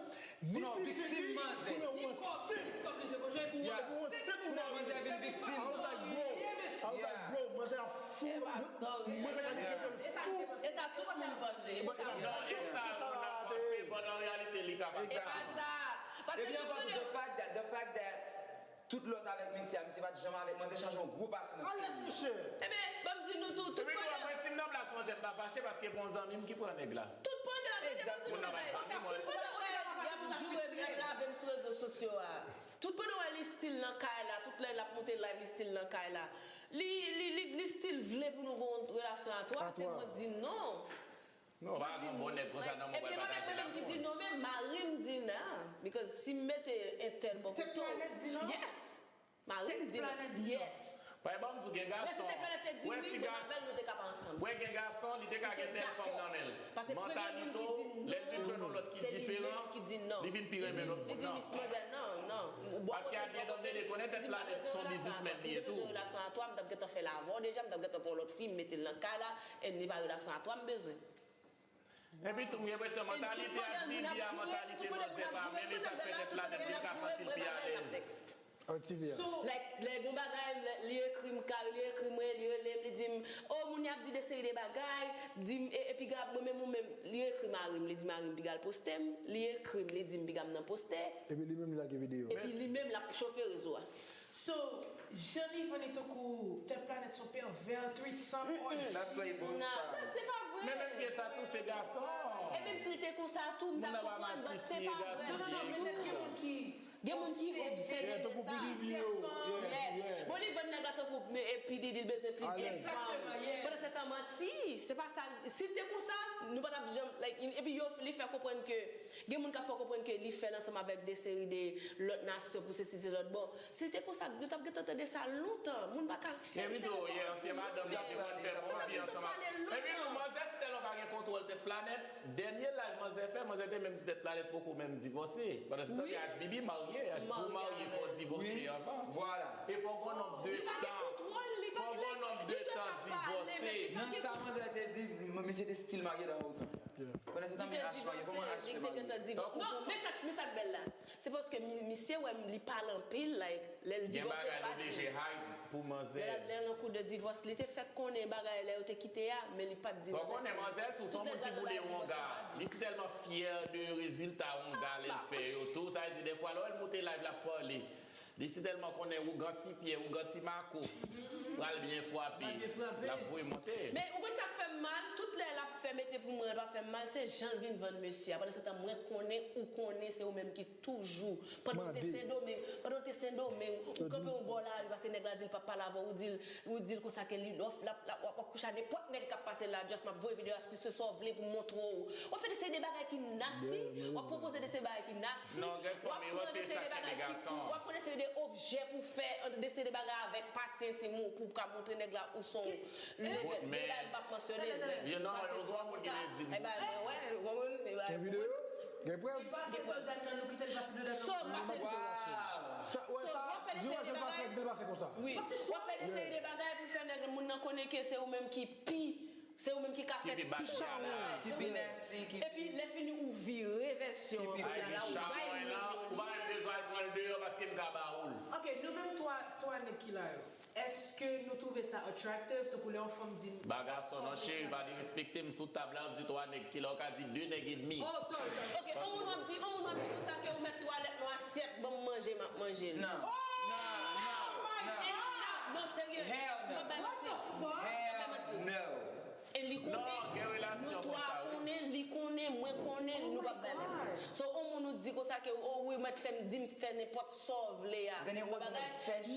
ni pitit li, kounye a ou ansent. Ou ansent pou manzè vin viktim. I was like, bro, I was like, bro, manzè a fou. Manzè ka vin fè l fou. E sa tout moun panse. E sa tout moun panse. Bon, nan reyalite, li kapab. E pa sa. Paske tout moun. The fact that, the fact that tout lè w t avèk misye a, misye pa t janm avèk mwen, se chanje yon gwo pati nan stori. Alèz, monchè. Ebyen, ban m di nou tou, tout pandan. Mwen, si m nan plas manzè, m ta fache paske gon zanmi m ki pran nèg la. Tout pandan, tande, ban m di nou bagay. Tout pandan wè y ap joure m, y ap lave m sou rezo sosyo a. Tout pandan wè li still nan kay la, tout lè l ap monte live, li still nan kay la. Li, li, li, li still vle pou nou gon relasyon a twa, se mwen k di non. Non, pa gen bon nèg konsa nan mwen pral pataje la pou ou. Ebyen, pa mèt mwen menm ki di non, men mari m di nan. Because si m mete entèl bò kote w, yes. Mari m di nan, yes. Bay ban m di w, gen gason. Men si Tèt Planèt te di wi, mwen avè l, nou te ka pa ansanm. Wè, gen gason, li te ka gen tèl fanm nan men l. Mantalite w, lè l vin jwenn yon lòt ki diferan, li vin pi renmen lòt moun nan. Li di, manzè, non, non. Paske at the end of the day, konnen Tèt Planèt se yon businessman li ye tou. Si m te bezwen relasyon a twa, m t ap gentan fè l avè w deja, m t ap gentan pran yon lòt fi, m mete l nan kay la, e li pa relasyon a twa m bezwen. Epi tou, m gen enpresyon mantalite H B B a, mantalite manzè pa menm, e sa k fè Tèt Planèt li ka santi l pi alèz. Like, lè gon bagay, lè, li ekri m, ka, li ekri mwen, li rele m, li di m, oh, moun y ap di de seri de bagay, di m, e, epi gad, mwen menm ou menm, li ekri mari m, li di mari m piga l poste m, li ekri m, li di m piga m nan poste. Epi li menm li lage videyo. Epi li menm l ap chofe rezo a. So, jan li vini tankou Tèt Planèt se yon pèvè, threesome, orgy. N ap peye pou sa. Non, se pa vre. Men menm gen sa tou, se gason. E menm si l te konsa tou, m t ap konprann, but se pa vre. Non, non, non, men gen moun ki, gen moun ki obsede de sa. Yes. Bon, li vann nèg la tankou, e P Diddy, li bezwen plizyè fanm. Pandan se tan manti, se pa sa. Si l te konsa, nou pa t ap janm, like, epi yo, li fè konprann ke gen moun k ap fè w konprann ke li fè l ansanm avèk de seri de lòt nasyon pou sesi, se lòt bò. Si l te konsa, yo t ap gentan tande sa lontan. Moun pa ka chèche. Evito, ye, ansyen madanm li te konn fè konbyen ansanm ak. Epi tou, manzè Stella pa Kontwòl Tèt Planèt, dènye live manzè fè, manzè te menm di Tèt Planèt poko menm divòse. Pandan se tan, H B B marye, pou marye fò divòse anvan. Vwala. E fò gon nonb de tan. Fò gon nonb de tan divòse. Nan sa manzè te di, misye te still marye dan wotan. Pandan se tan, men H marye, kòman H fè marye? Non, men sa, men sa k bèl la. Se paske mi- misye wè li pale anpil, like, lè l divòse, l pa di. Gen bagay l oblije hide pou manzè. Lè l ap, lè l an kou de divòs, li te fèk konnen bagay lè yo te kite a, men li pa t di manzè. Fò konnen manzè tou, se yon moun ki boule wonga. Li si tèlman fyè de rezilta wonga lè l fè yo tou, sa vle di dèfwa lè w wè l moute live l ap pale. Li si tèlman konnen ougan ti pyè, ougan ti mako pral byen frape. L ap voye monte. Men ou konn sa k fè m mal? Tout lè l ap fè mete pou mwen, l pa fè m mal, se jan l vin vann mesye a. Pandan se tan mwen konnen, ou konnen, se ou menm ki toujou. Pandan w te Sendomeng, pandan w te Sendomeng, ou kanpe yon bò lari, paske nèg la di l p ap pale avè w, ou di l, ou di l konsa ke li lòf, l ap, l ap, w ap, w ap kouche a nenpòt nèg k ap pase la, just m ap voye videyo a, si se sa w vle pou m montre w. W ap fè de seri de bagay ki nasty, w ap pwopoze de seri bagay ki nasty, w ap pran de seri de bagay ki pou, w ap pran de seri de objè pou fè, de seri de bagay avèk pati entim ou, pou w ka montre nèg la ou se yon levèt. Men bagay m p ap mansyone, men pase sou konsa. E bagay mwen wè, w konprann? E bagay mwen. Gen videyo? Gen prèv? Gen prèv. So, pase. So, w ap fè de seri de bagay. Wi. W ap fè de seri de bagay pou fè nèg moun nan konnen ke se ou menm ki pi, se ou menm ki ka fè pi chalon. Ki pi nasty, ki pi. Epi, lè fini, ou vire vèsyon an. Ou pa menm bezwen al pran l deyò paske m ka ba ou l. Ok, nou menm twa, twa nèg ki la yo. Èske nou twouve sa attractive, tankou lè yon fanm di n... Ba gason non, cheri, pa derespekte m sou tab la, w ap di twa nèg ki la, w ka di de nèg edmi. Oh, sorry. Ok, on moun w ap di, on moun w ap di konsa ke ou mèt twalèt nan asyèt, ban m manje, m ap manje l. Non. Oh my God! Non, serye. Hell no. M ap bay manti. M ap bay manti. E li konnen, nou twa konnen, li konnen, mwen konnen, nou p ap bay manti. So, on moun ou di konsa ke, oh wi, mèt fè m, di m fè nenpòt sa w vle a. Bagay.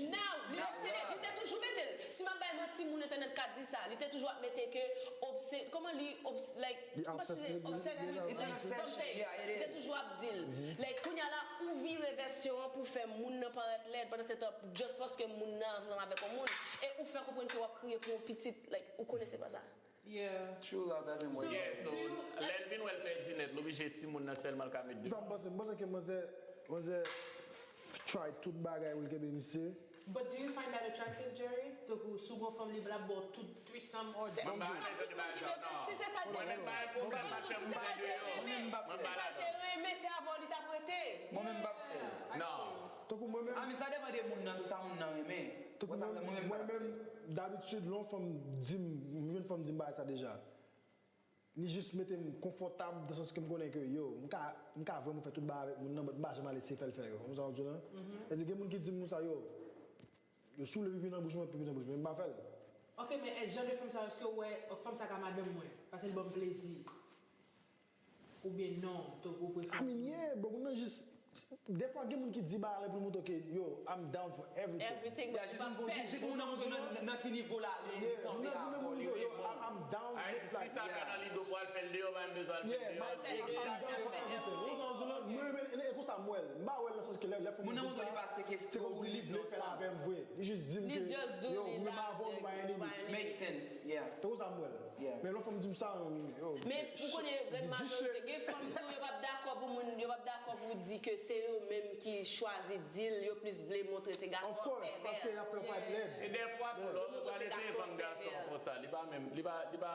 Now, li obsede, li te toujou mete l. Si m ap bay manti, moun entènèt ka di sa. Li te toujou ap mete ke obse-, kòman li obs-, like, obsessed with something. Li te toujou ap di l. Like, kounye a la, ou vire vèsyon an pou fè moun nan parèt lèd. Pandan se tan, just paske moun nan ansanm avèk yon moun, e ou fè konprann ke w ap kriye pou yon pitit, like, ou konnen se pa sa. Yeah. True love doesn't work. Yeah, so, lè l vin wè l pèdi nèt, l oblije timoun nan sèlman l ka met de. Sa m panse, m panse ke manzè, manzè try tout bagay pou l kenbe misye. But do you find that attractive, Jerry? Tankou si w gon fanm li, l ap ba w tout threesome or... Se tout moun ki bezwen, si se sa l te bezwen, si se sa l te renmen, si se sa l te renmen, se avè w li t ap rete. Mwen menm m p ap fè l. Non. Tankou mwen menm. I mean, sa depann de moun nan tou, sa moun nan renmen. Tankou mwen, mwen menm, dabitid, lè yon fanm di m, yon jèn fanm di m bagay sa deja. Li jis mete m konfòtab, nan sans ke m konnen ke, yo, m ka, m ka vrèman fè tout bagay avèk moun nan, but m pa janm al eseye fè l fè yo. Ou konprann sa m ap di w lan? Sètadi, gen moun ki di m konsa, yo, yo, si w vle pipi nan bouch mwen, pipi nan bouch mwen, m pa fè l. Ok, men jan de fanm sa yo, èske w wè fanm sa ka madanm mwen? Paske l ban m plezi. Oubyen non, tankou ou prefere. I mean, yeah, but moun nan jis, dèfwa gen moun ki di bagay la pou l montre ke, yo, I'm down for everything. Everything, but li p ap fè l. Jis moun nan montre nan, nan ki nivo la, li kanpe avè w, li renmen w. I'm down with, like, si sa ka nan lido pou al fè l deyò, pa menm bezwen al fè l deyò. Yeah, I'm down for everything. Ou konprann sa m di w lan? Mwen renmen l, e konsa m wè l. M pa wè l nan sans ke lè, lè fanm di sa, se kòmsi li vle fè l avè m vre. Li jis di m ke, yo, m renmen avè w, nou pa gen limit. Make sense, yeah. Se konsa m wè l. Men lè fanm di m sa, yo. Men ou konnen, grann majorite, gen fanm tou, yo p ap dakò pou moun, yo p ap dakò pou di ke se yo menm ki chwazi di l, yo plis vle montre se gason an pèvè. Of course, paske y ap fè yo parèt lèd. E dèfwa tou, lè w pral eseye vann gason konsa, li pa menm, li pa, li pa,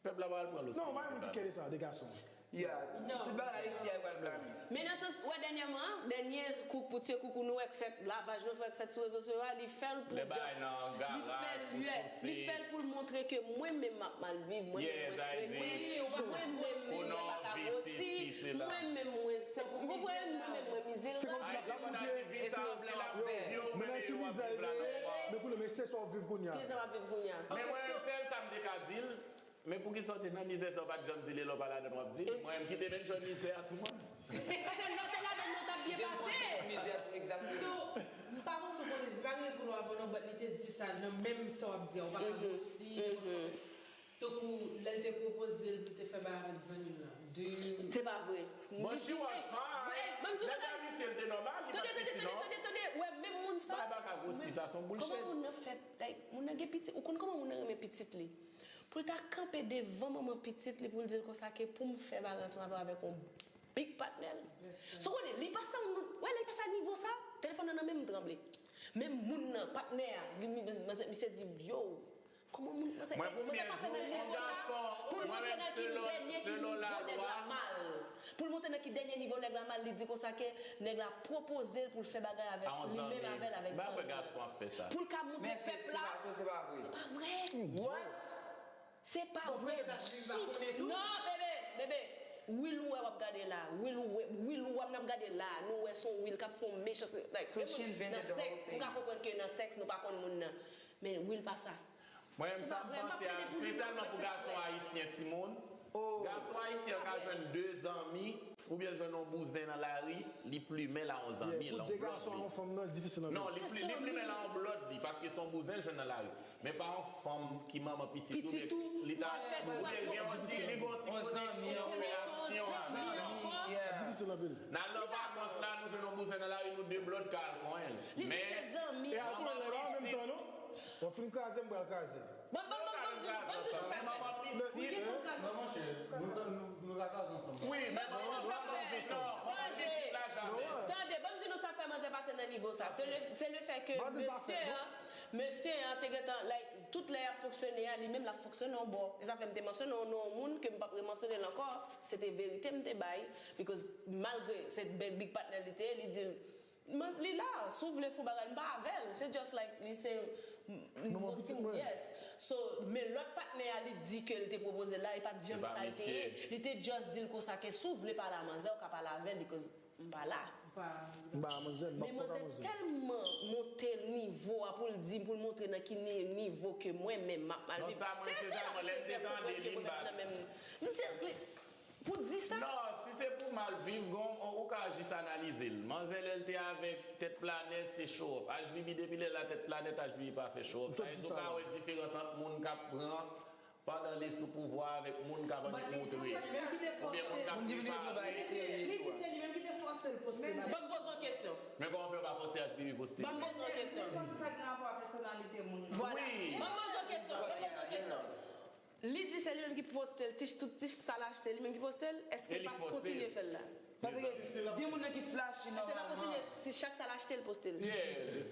pèp la pa pral pran l o serye. Non, pa gen moun ki kere sa, de gason. Yeah. Tout bagay la, e fi a yo pral blame. Men nan sans, wè, dènyèman, dènye kou, poutye koukou nou wè k fèt, lavaj nou wè k fèt sou rezo sosyo a, li fè l pou just, li fè l, yes, li fè l pou l montre ke mwen menm m ap mal viv, mwen menm mwen strese, mwen menm mwen pa ka gwosi, mwen menm mwen, se, ou konprann, mwen menm mwen mizerab. Se kòmsi l ap montre, e sanblan l ap fè. Men nan ki mizè l te ye, men kounye a, men se sa w ap viv kounye a. Ki sa w ap viv kounye a? Men mwen, sèl sa m te ka di l, men poukisa w te nan mizè sa, w pa t janm di li lè w pa ladann w ap di l? Mwen menm ki te menm jwenn mizè a tou mwen. Paske lè w te ladann nan, w t ap byen pase. So, m pa konn si w konnen, li pa gen pou l avè w non, but li te di sa nan menm sa w ap di a, ou pa ka gwosi, nenpòt sa. Tankou lè l te pwopoze l pou l te fè bagay avèk zanmi l lan. Do you... Se pa vre. But she was fine. Lè gade misye, l te nòmal, li pa t piti non. Tande, tande, tande, tande, tande, wè, menm moun sa. Bagay pa ka gwosi, sa se yon bullshit. Kòman moun nan fè, like, moun nan gen pitit, ou konn kòman moun nan renmen pitit li? Pou l ta kanpe devan manman pitit li pou l di l konsa ke pou m fè bagay ansanm avè w avèk yon big patnè l. So konnen, li pase yon moun, wè lè l pase a nivo sa, telefòn nan nan men m tranble. Menm moun nan, patnè a, li, li, misye di, yo, kòman moun, misye, misye pase nan nivo sa, pou l montre nan ki dènye ki nivo nèg la mal. Pou l montre nan ki dènye nivo nèg la mal, li di konsa ke nèg la pwopoze l pou l fè bagay avèk li menm avè l avèk zanmi. Pou l ka montre pèp la. Se pa vre. Se pa vre ditou. Non, bebe, bebe. Will ou wè w ap gade la. Will ou wè, Will ou wè m ap gade la. Nou wè se yon Will k ap fè yon mechanste. Like, nan sèks, m ka konprann ke nan sèks nou pa konn moun nan. Men Will pa sa. Mwen menm sa m panse a, espesyalman pou gason ayisyen timoun. Gason ayisyen ka jwenn de zanmi oubyen l jwenn yon bouzen nan lari, li plimen l a yon zanmi, l a yon blòd li. Non, li pli, li plimen l a yon blòd li, paske se yon bouzen l jwenn nan lari. Men pa yon fanm ki manman pitit ou, li ta, oubyen gen yon ti, li gen yon ti koneksyon, relasyon avè l. Nan lè vakans la, nou jwenn yon bouzen nan lari, nou de blòd ka al konyen l. Li di se zanmi. E al konyen l la an menm tan, non? W ap fin kraze m, m pral kraze. Ban, ban, ban, ban m di nou, ban m di nou sa k fè. Wi, gen konn kraze. Non, monchè, nou, nou, nou ka kraze ansanm. Wi, ban m di nou sa k fè. Tande, tande, ban m di nou sa k fè manzè pase nan nivo sa. Se le, se le fè ke mesye an, mesye an te gentan, like, tout lè y ap fonksyone a, li menm l ap fonksyone yon bò. E sa fè m te mansyone yon non, yon moun ke m p ap remansyone l ankò. Se te verite m te bay. Because malgre se big, big patnè li te ye, li di l, Mwen, li la, si w vle fè yon bagay, m pa avè l. Se just like, li se yon bon timoun, yes. So, men lòt patnè a, li di ke l te pwopoze l la, e pa t janm sa l te ye. Li te just di l konsa ke si w vle pale a manzè, w ka pale avè l, because m pa la. M pa manzè, m pa manzè. Men manzè tèlman monte nivo a pou l di, pou l montre nan ki ni-, nivo ke mwen menm m ap mal viv. Se espesyalman lè l te tande li, m pa. M just, Pou di sa? Non, si se pou mal viv, gon, ou ka jis analize l. Manzè lè l te avèk Tèt Planèt, se show off. H B B depi lè l la Tèt Planèt, H B B pa fè show off. Sa vle di ou ka wè diferans ant moun k ap pran pandan li sou pouvwa avèk moun k ap annik montre. Oubyen moun k ap prepare. Li di se li menm ki te fòse l poste bagay. Ban m poze w kesyon. Men kòman fè yo pa fòse H B B poste? Ban m poze w kesyon. Vwala. Ban m poze w kesyon. Ban m poze w kesyon. Li di se li menm ki poste l, ti, tout ti sa l achte, li menm ki poste l, èske l pa kontinye fè l la? Paske gen moun nan ki flashy nòmalman. Èske l pa kontinye, si chak sa l achte, l poste l?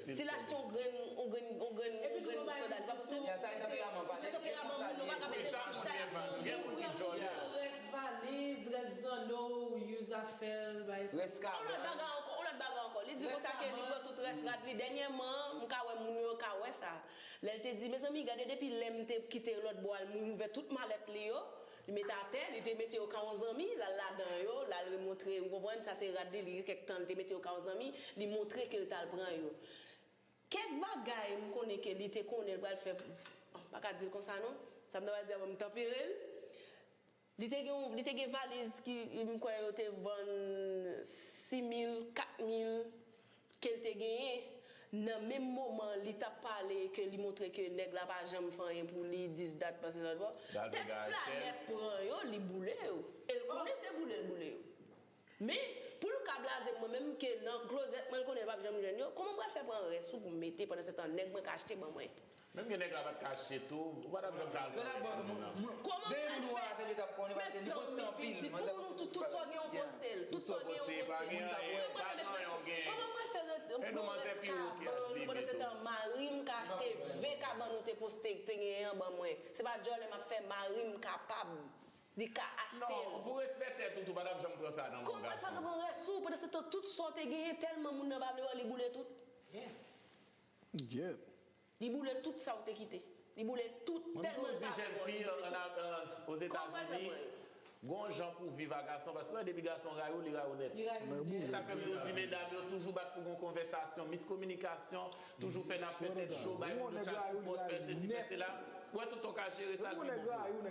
Si l achte yon grenn, yon grenn, yon grenn, yon grenn sandal, li pa poste l? Se tanperaman moun, nou pa ka mete l sou chay. Ou pran rès valiz, rès zanno, ou use afè l, bay sa. Yon lòt bagay ankò, yon lòt bagay ankò. Li di konsa ke li pran tout rès rad li. Dènyèman, m ka wè moun yo ka wè sa. Lè l te di, mezanmi, gade depi lè m te kite lòt bò a, m ouvè tout malèt li yo, li mete atè, li te mete yo ka yon zanmi, l al ladan yo, l al remontre, ou konprann, sa se rad li, li gen kèk tan, li te mete yo ka yon zanmi, li montre ke l t al pran yo. Kèk bagay m konnen ke li te konnen l pral fè, m pa ka di l konsa non, sa m ta pral di a, m tanpere l. Li te gen yon, li te gen valiz ki, m kwè yo te vann sis mil, kat mil, ke l te genyen. Nan menm moman, li t ap pale ke li montre ke nèg la pa janm fè anyen pou li, dis dat, panse lòt bò. Tèt Planèt pran yo, li boule yo. E l konnen se boule l boule yo. Men, pou l ka blaze mwen menm ke nan klozèt mwen, l konnen l p ap janm jwenn yo, kòman m pral fè pran rès ou pou m mete pandan se tan nèg mwen ka achte ban mwen? Menm gen nèg la pa t ka achte tou, ou pa t ap janm ka al pran rès moun nan. Kòman m pral fè? Mezanmi, pitit, pou nou tout, tout sa w gen yon poste l, tout sa w gen yon poste l. Kòman m pral fè, kòman m pral fè pran rès kabann ou pandan se tan mari m ka achte ven kabann ou te poste, te genyen an ban mwen? Se pa djòlè m ap fè, mari m kapab. Li ka achte l. Non, pou respè tèt ou tou, pa t ap janm pran sa nan men yon gason. Kòman w fè pran rès ou? Pandan se tan, tout sa w te genyen, tèlman moun nan pa vle wè w, li boule tout. Li boule tout sa w te kite. Li boule tout, tèlman l pa vle wè w, li boule tout. Mwen toujou di jèn fi an, an, Ozetazini, gon jan pou w viv a gason, paske depi gason rayi w, li rayi w nèt. Li rayi w nèt. E sa fè m toujou di medam yo toujou bat pou gon konvèsasyon, miskominikasyon, toujou fè n ap fè tèt cho, bay moun yo tchak sou pòt, fè sesi, fè sela. Ou wè tout tan w ka jere sa, l pi bon pou ou.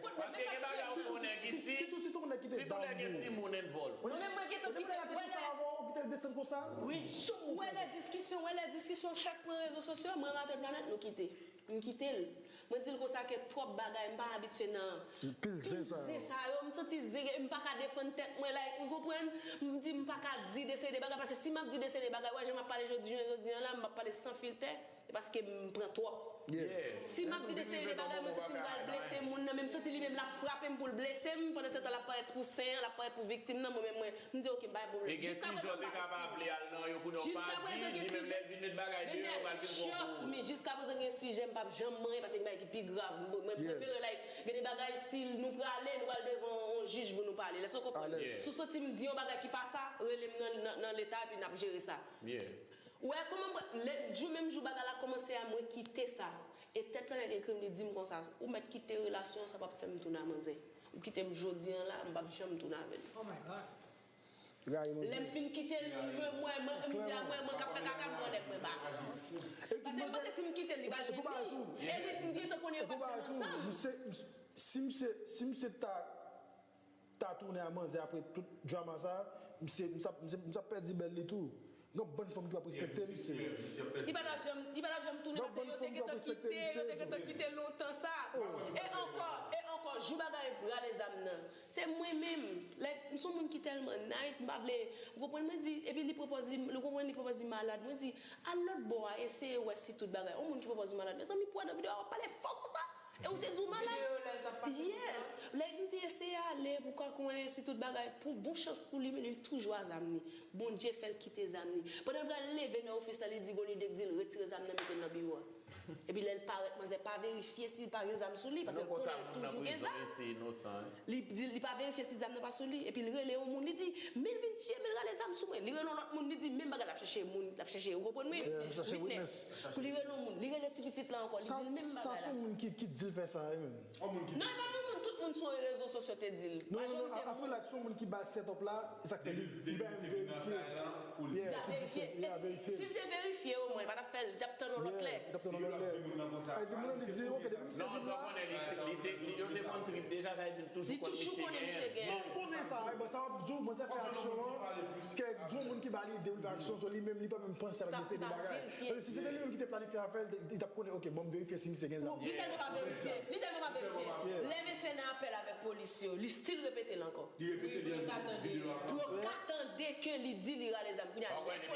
Paske gen bagay ou fè yon nèg isi, sitou, sitou yon nèg ki te down pou ou. Mwen menm mwen gentan kite, ou wè lè, wi, ou wè lè diskisyon, ou wè lè diskisyon fèk pran rezo sosyo, mwen avè Tèt Planèt, nou kite. M kite l. Mwen di l konsa ke twòp bagay, m pa abitye nan pil zen sa yo. M santi zen, m pa ka defann tèt mwen, like, ou konprann? M di m pa ka di de seri de bagay, paske si m ap di de seri de bagay, ou wè jan m ap pale jodi, jounen jodi an la, m ap pale san filtè. E paske m pran twòp. Si m ap di de seri de bagay, mwen santi m pral blese. Santi li menm l ap frape m pou l blese m, pandan se tan l ap parèt pou sen an, l ap parèt pou viktim nan, mwen menm mwen, m di, "Ok, m pa gen pwoblèm." Jiska prezan m pa vin di. Jiska prezan gen sijè. Nenè, trust me, jiska prezan gen sijè m p ap janm manyen, paske gen bagay ki pi grav. Mwen, mwen prefere, like, gen de bagay, si nou prale, nou pral devan yon jij pou nou pale. Lè sa w konprann? Si w santi m di yon bagay ki pa sa, rele m nan, nan, nan leta, epi n ap jere sa. Ou wè kòman mwen, lè, jou, menm jou bagay la kòmanse a, mwen kite sa. E tèt planèt ekri m, li di m konsa, "Ou mèt kite relasyon an, sa p ap fè m tounen a manzè. Ou kite m jodi an la, m p ap janm tounen avè l." Oh my God. Lè m fin kite l, mwen, mwen, mwen, m di a mwen, mwen k ap fè kaka, m pran nèg mwen bak. Paske m panse si m kite l, li pa jwenn li. E li, m di tankou nou yo pa t janm ansanm. Si misye, si misye ta ta tounen a manzè apre tout drama sa, misye, misye, misye, misye ap pèdi bèl li tou. Gen yon bann fanm ki p ap respekte misye. Li pa t ap janm, li pa t ap janm tounen paske yo te gentan kite, yo te gentan kite lontan sa. E ankò, e ankò, jou bagay rale zam nan. Se mwen menm, like, m se yon moun ki tèlman nice, m pa vle, ou konprann, mwen di, epi li pwopòz li, ou konprann, li pwopòz li malad. Mwen di, al lòt bò a, eseye wè si tout bagay. Yon moun ki pwopòz li malad. Mezanmi, pou wè nan videyo a, w ap pale fò konsa. E ou te di w malad? Yes. Like, m di eseye ale pou ka konnen si tout bagay. Pou bon chans pou li, men li toujou a zam ni. Bondye fè l kite zam ni. Pandan l pral leve nan ofis la, li di gon lide k di l retire zam nan mete l nan biwo a. Epi lè l parèt, manzè pa verifye si l pa gen zam sou li, paske l konnen l toujou gen zam. Li di, li pa verifye si zam nan pa sou li, epi l rele yon moun, li di, "Men l vin tiye, men l rale zam sou mwen." Li rele yon lòt moun, li di, "Menm bagay, l ap chèche moun, l ap chèche, ou konprann mwen? Witness." Pou li rele yon moun, li rele ti pitit la ankò, li di l menm bagay la. Sa se yon moun ki, ki di l fè sa, wi, menm. Non, e pa yon moun, tout moun sou rezo sosyo te di l. Non, non, non, I feel like se yon moun ki ba l set up la, e sa k fè li, li pa menm verifye. Li pa verifye. E si, si l te verifye, omwen, li pa t ap fè l, li t ap tann yon lòt lè. Li t ap tann yon lòt lè. Sa di moun nan li di, "Ok, depi misye vin la." Non, sa w konnen, li, li te, li, yo te konn trip deja, sa vle di l toujou konnen misye gen. Li toujou konnen misye gen. Li konnen sa, e bon, sa w ap di w, mwen se fè aksyon an, ke di yon moun ki ba l ide pou l fè aksyon, so li menm, li pa menm panse avèk dosye de bagay. Paske si se te li menm ki te planifye afè l, li t ap konnen, "Ok, bon, m verifye si misye gen zam." Li tèlman pa verifye, li tèlman pa verifye. Lè mesye nan apèl avèk polis yo, li still repete l ankò. Li repete li an videyo a. Pou yo ka tande ke li di li rale zam. Kounye a, lè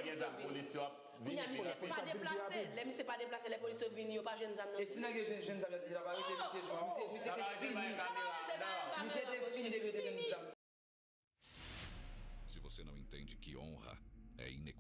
polis yo vini. Kounye a, misye pa deplase. Lè misye pa deplase, lè polis yo vini, yo pa jwenn zam nan sou li. E si nèg yo jwenn, jwenn zam, yo ta pa rete misye jou. Misye, misye te fini. Misye te fini depi yo te jwenn zam. Se você não entende que honra é inegociável.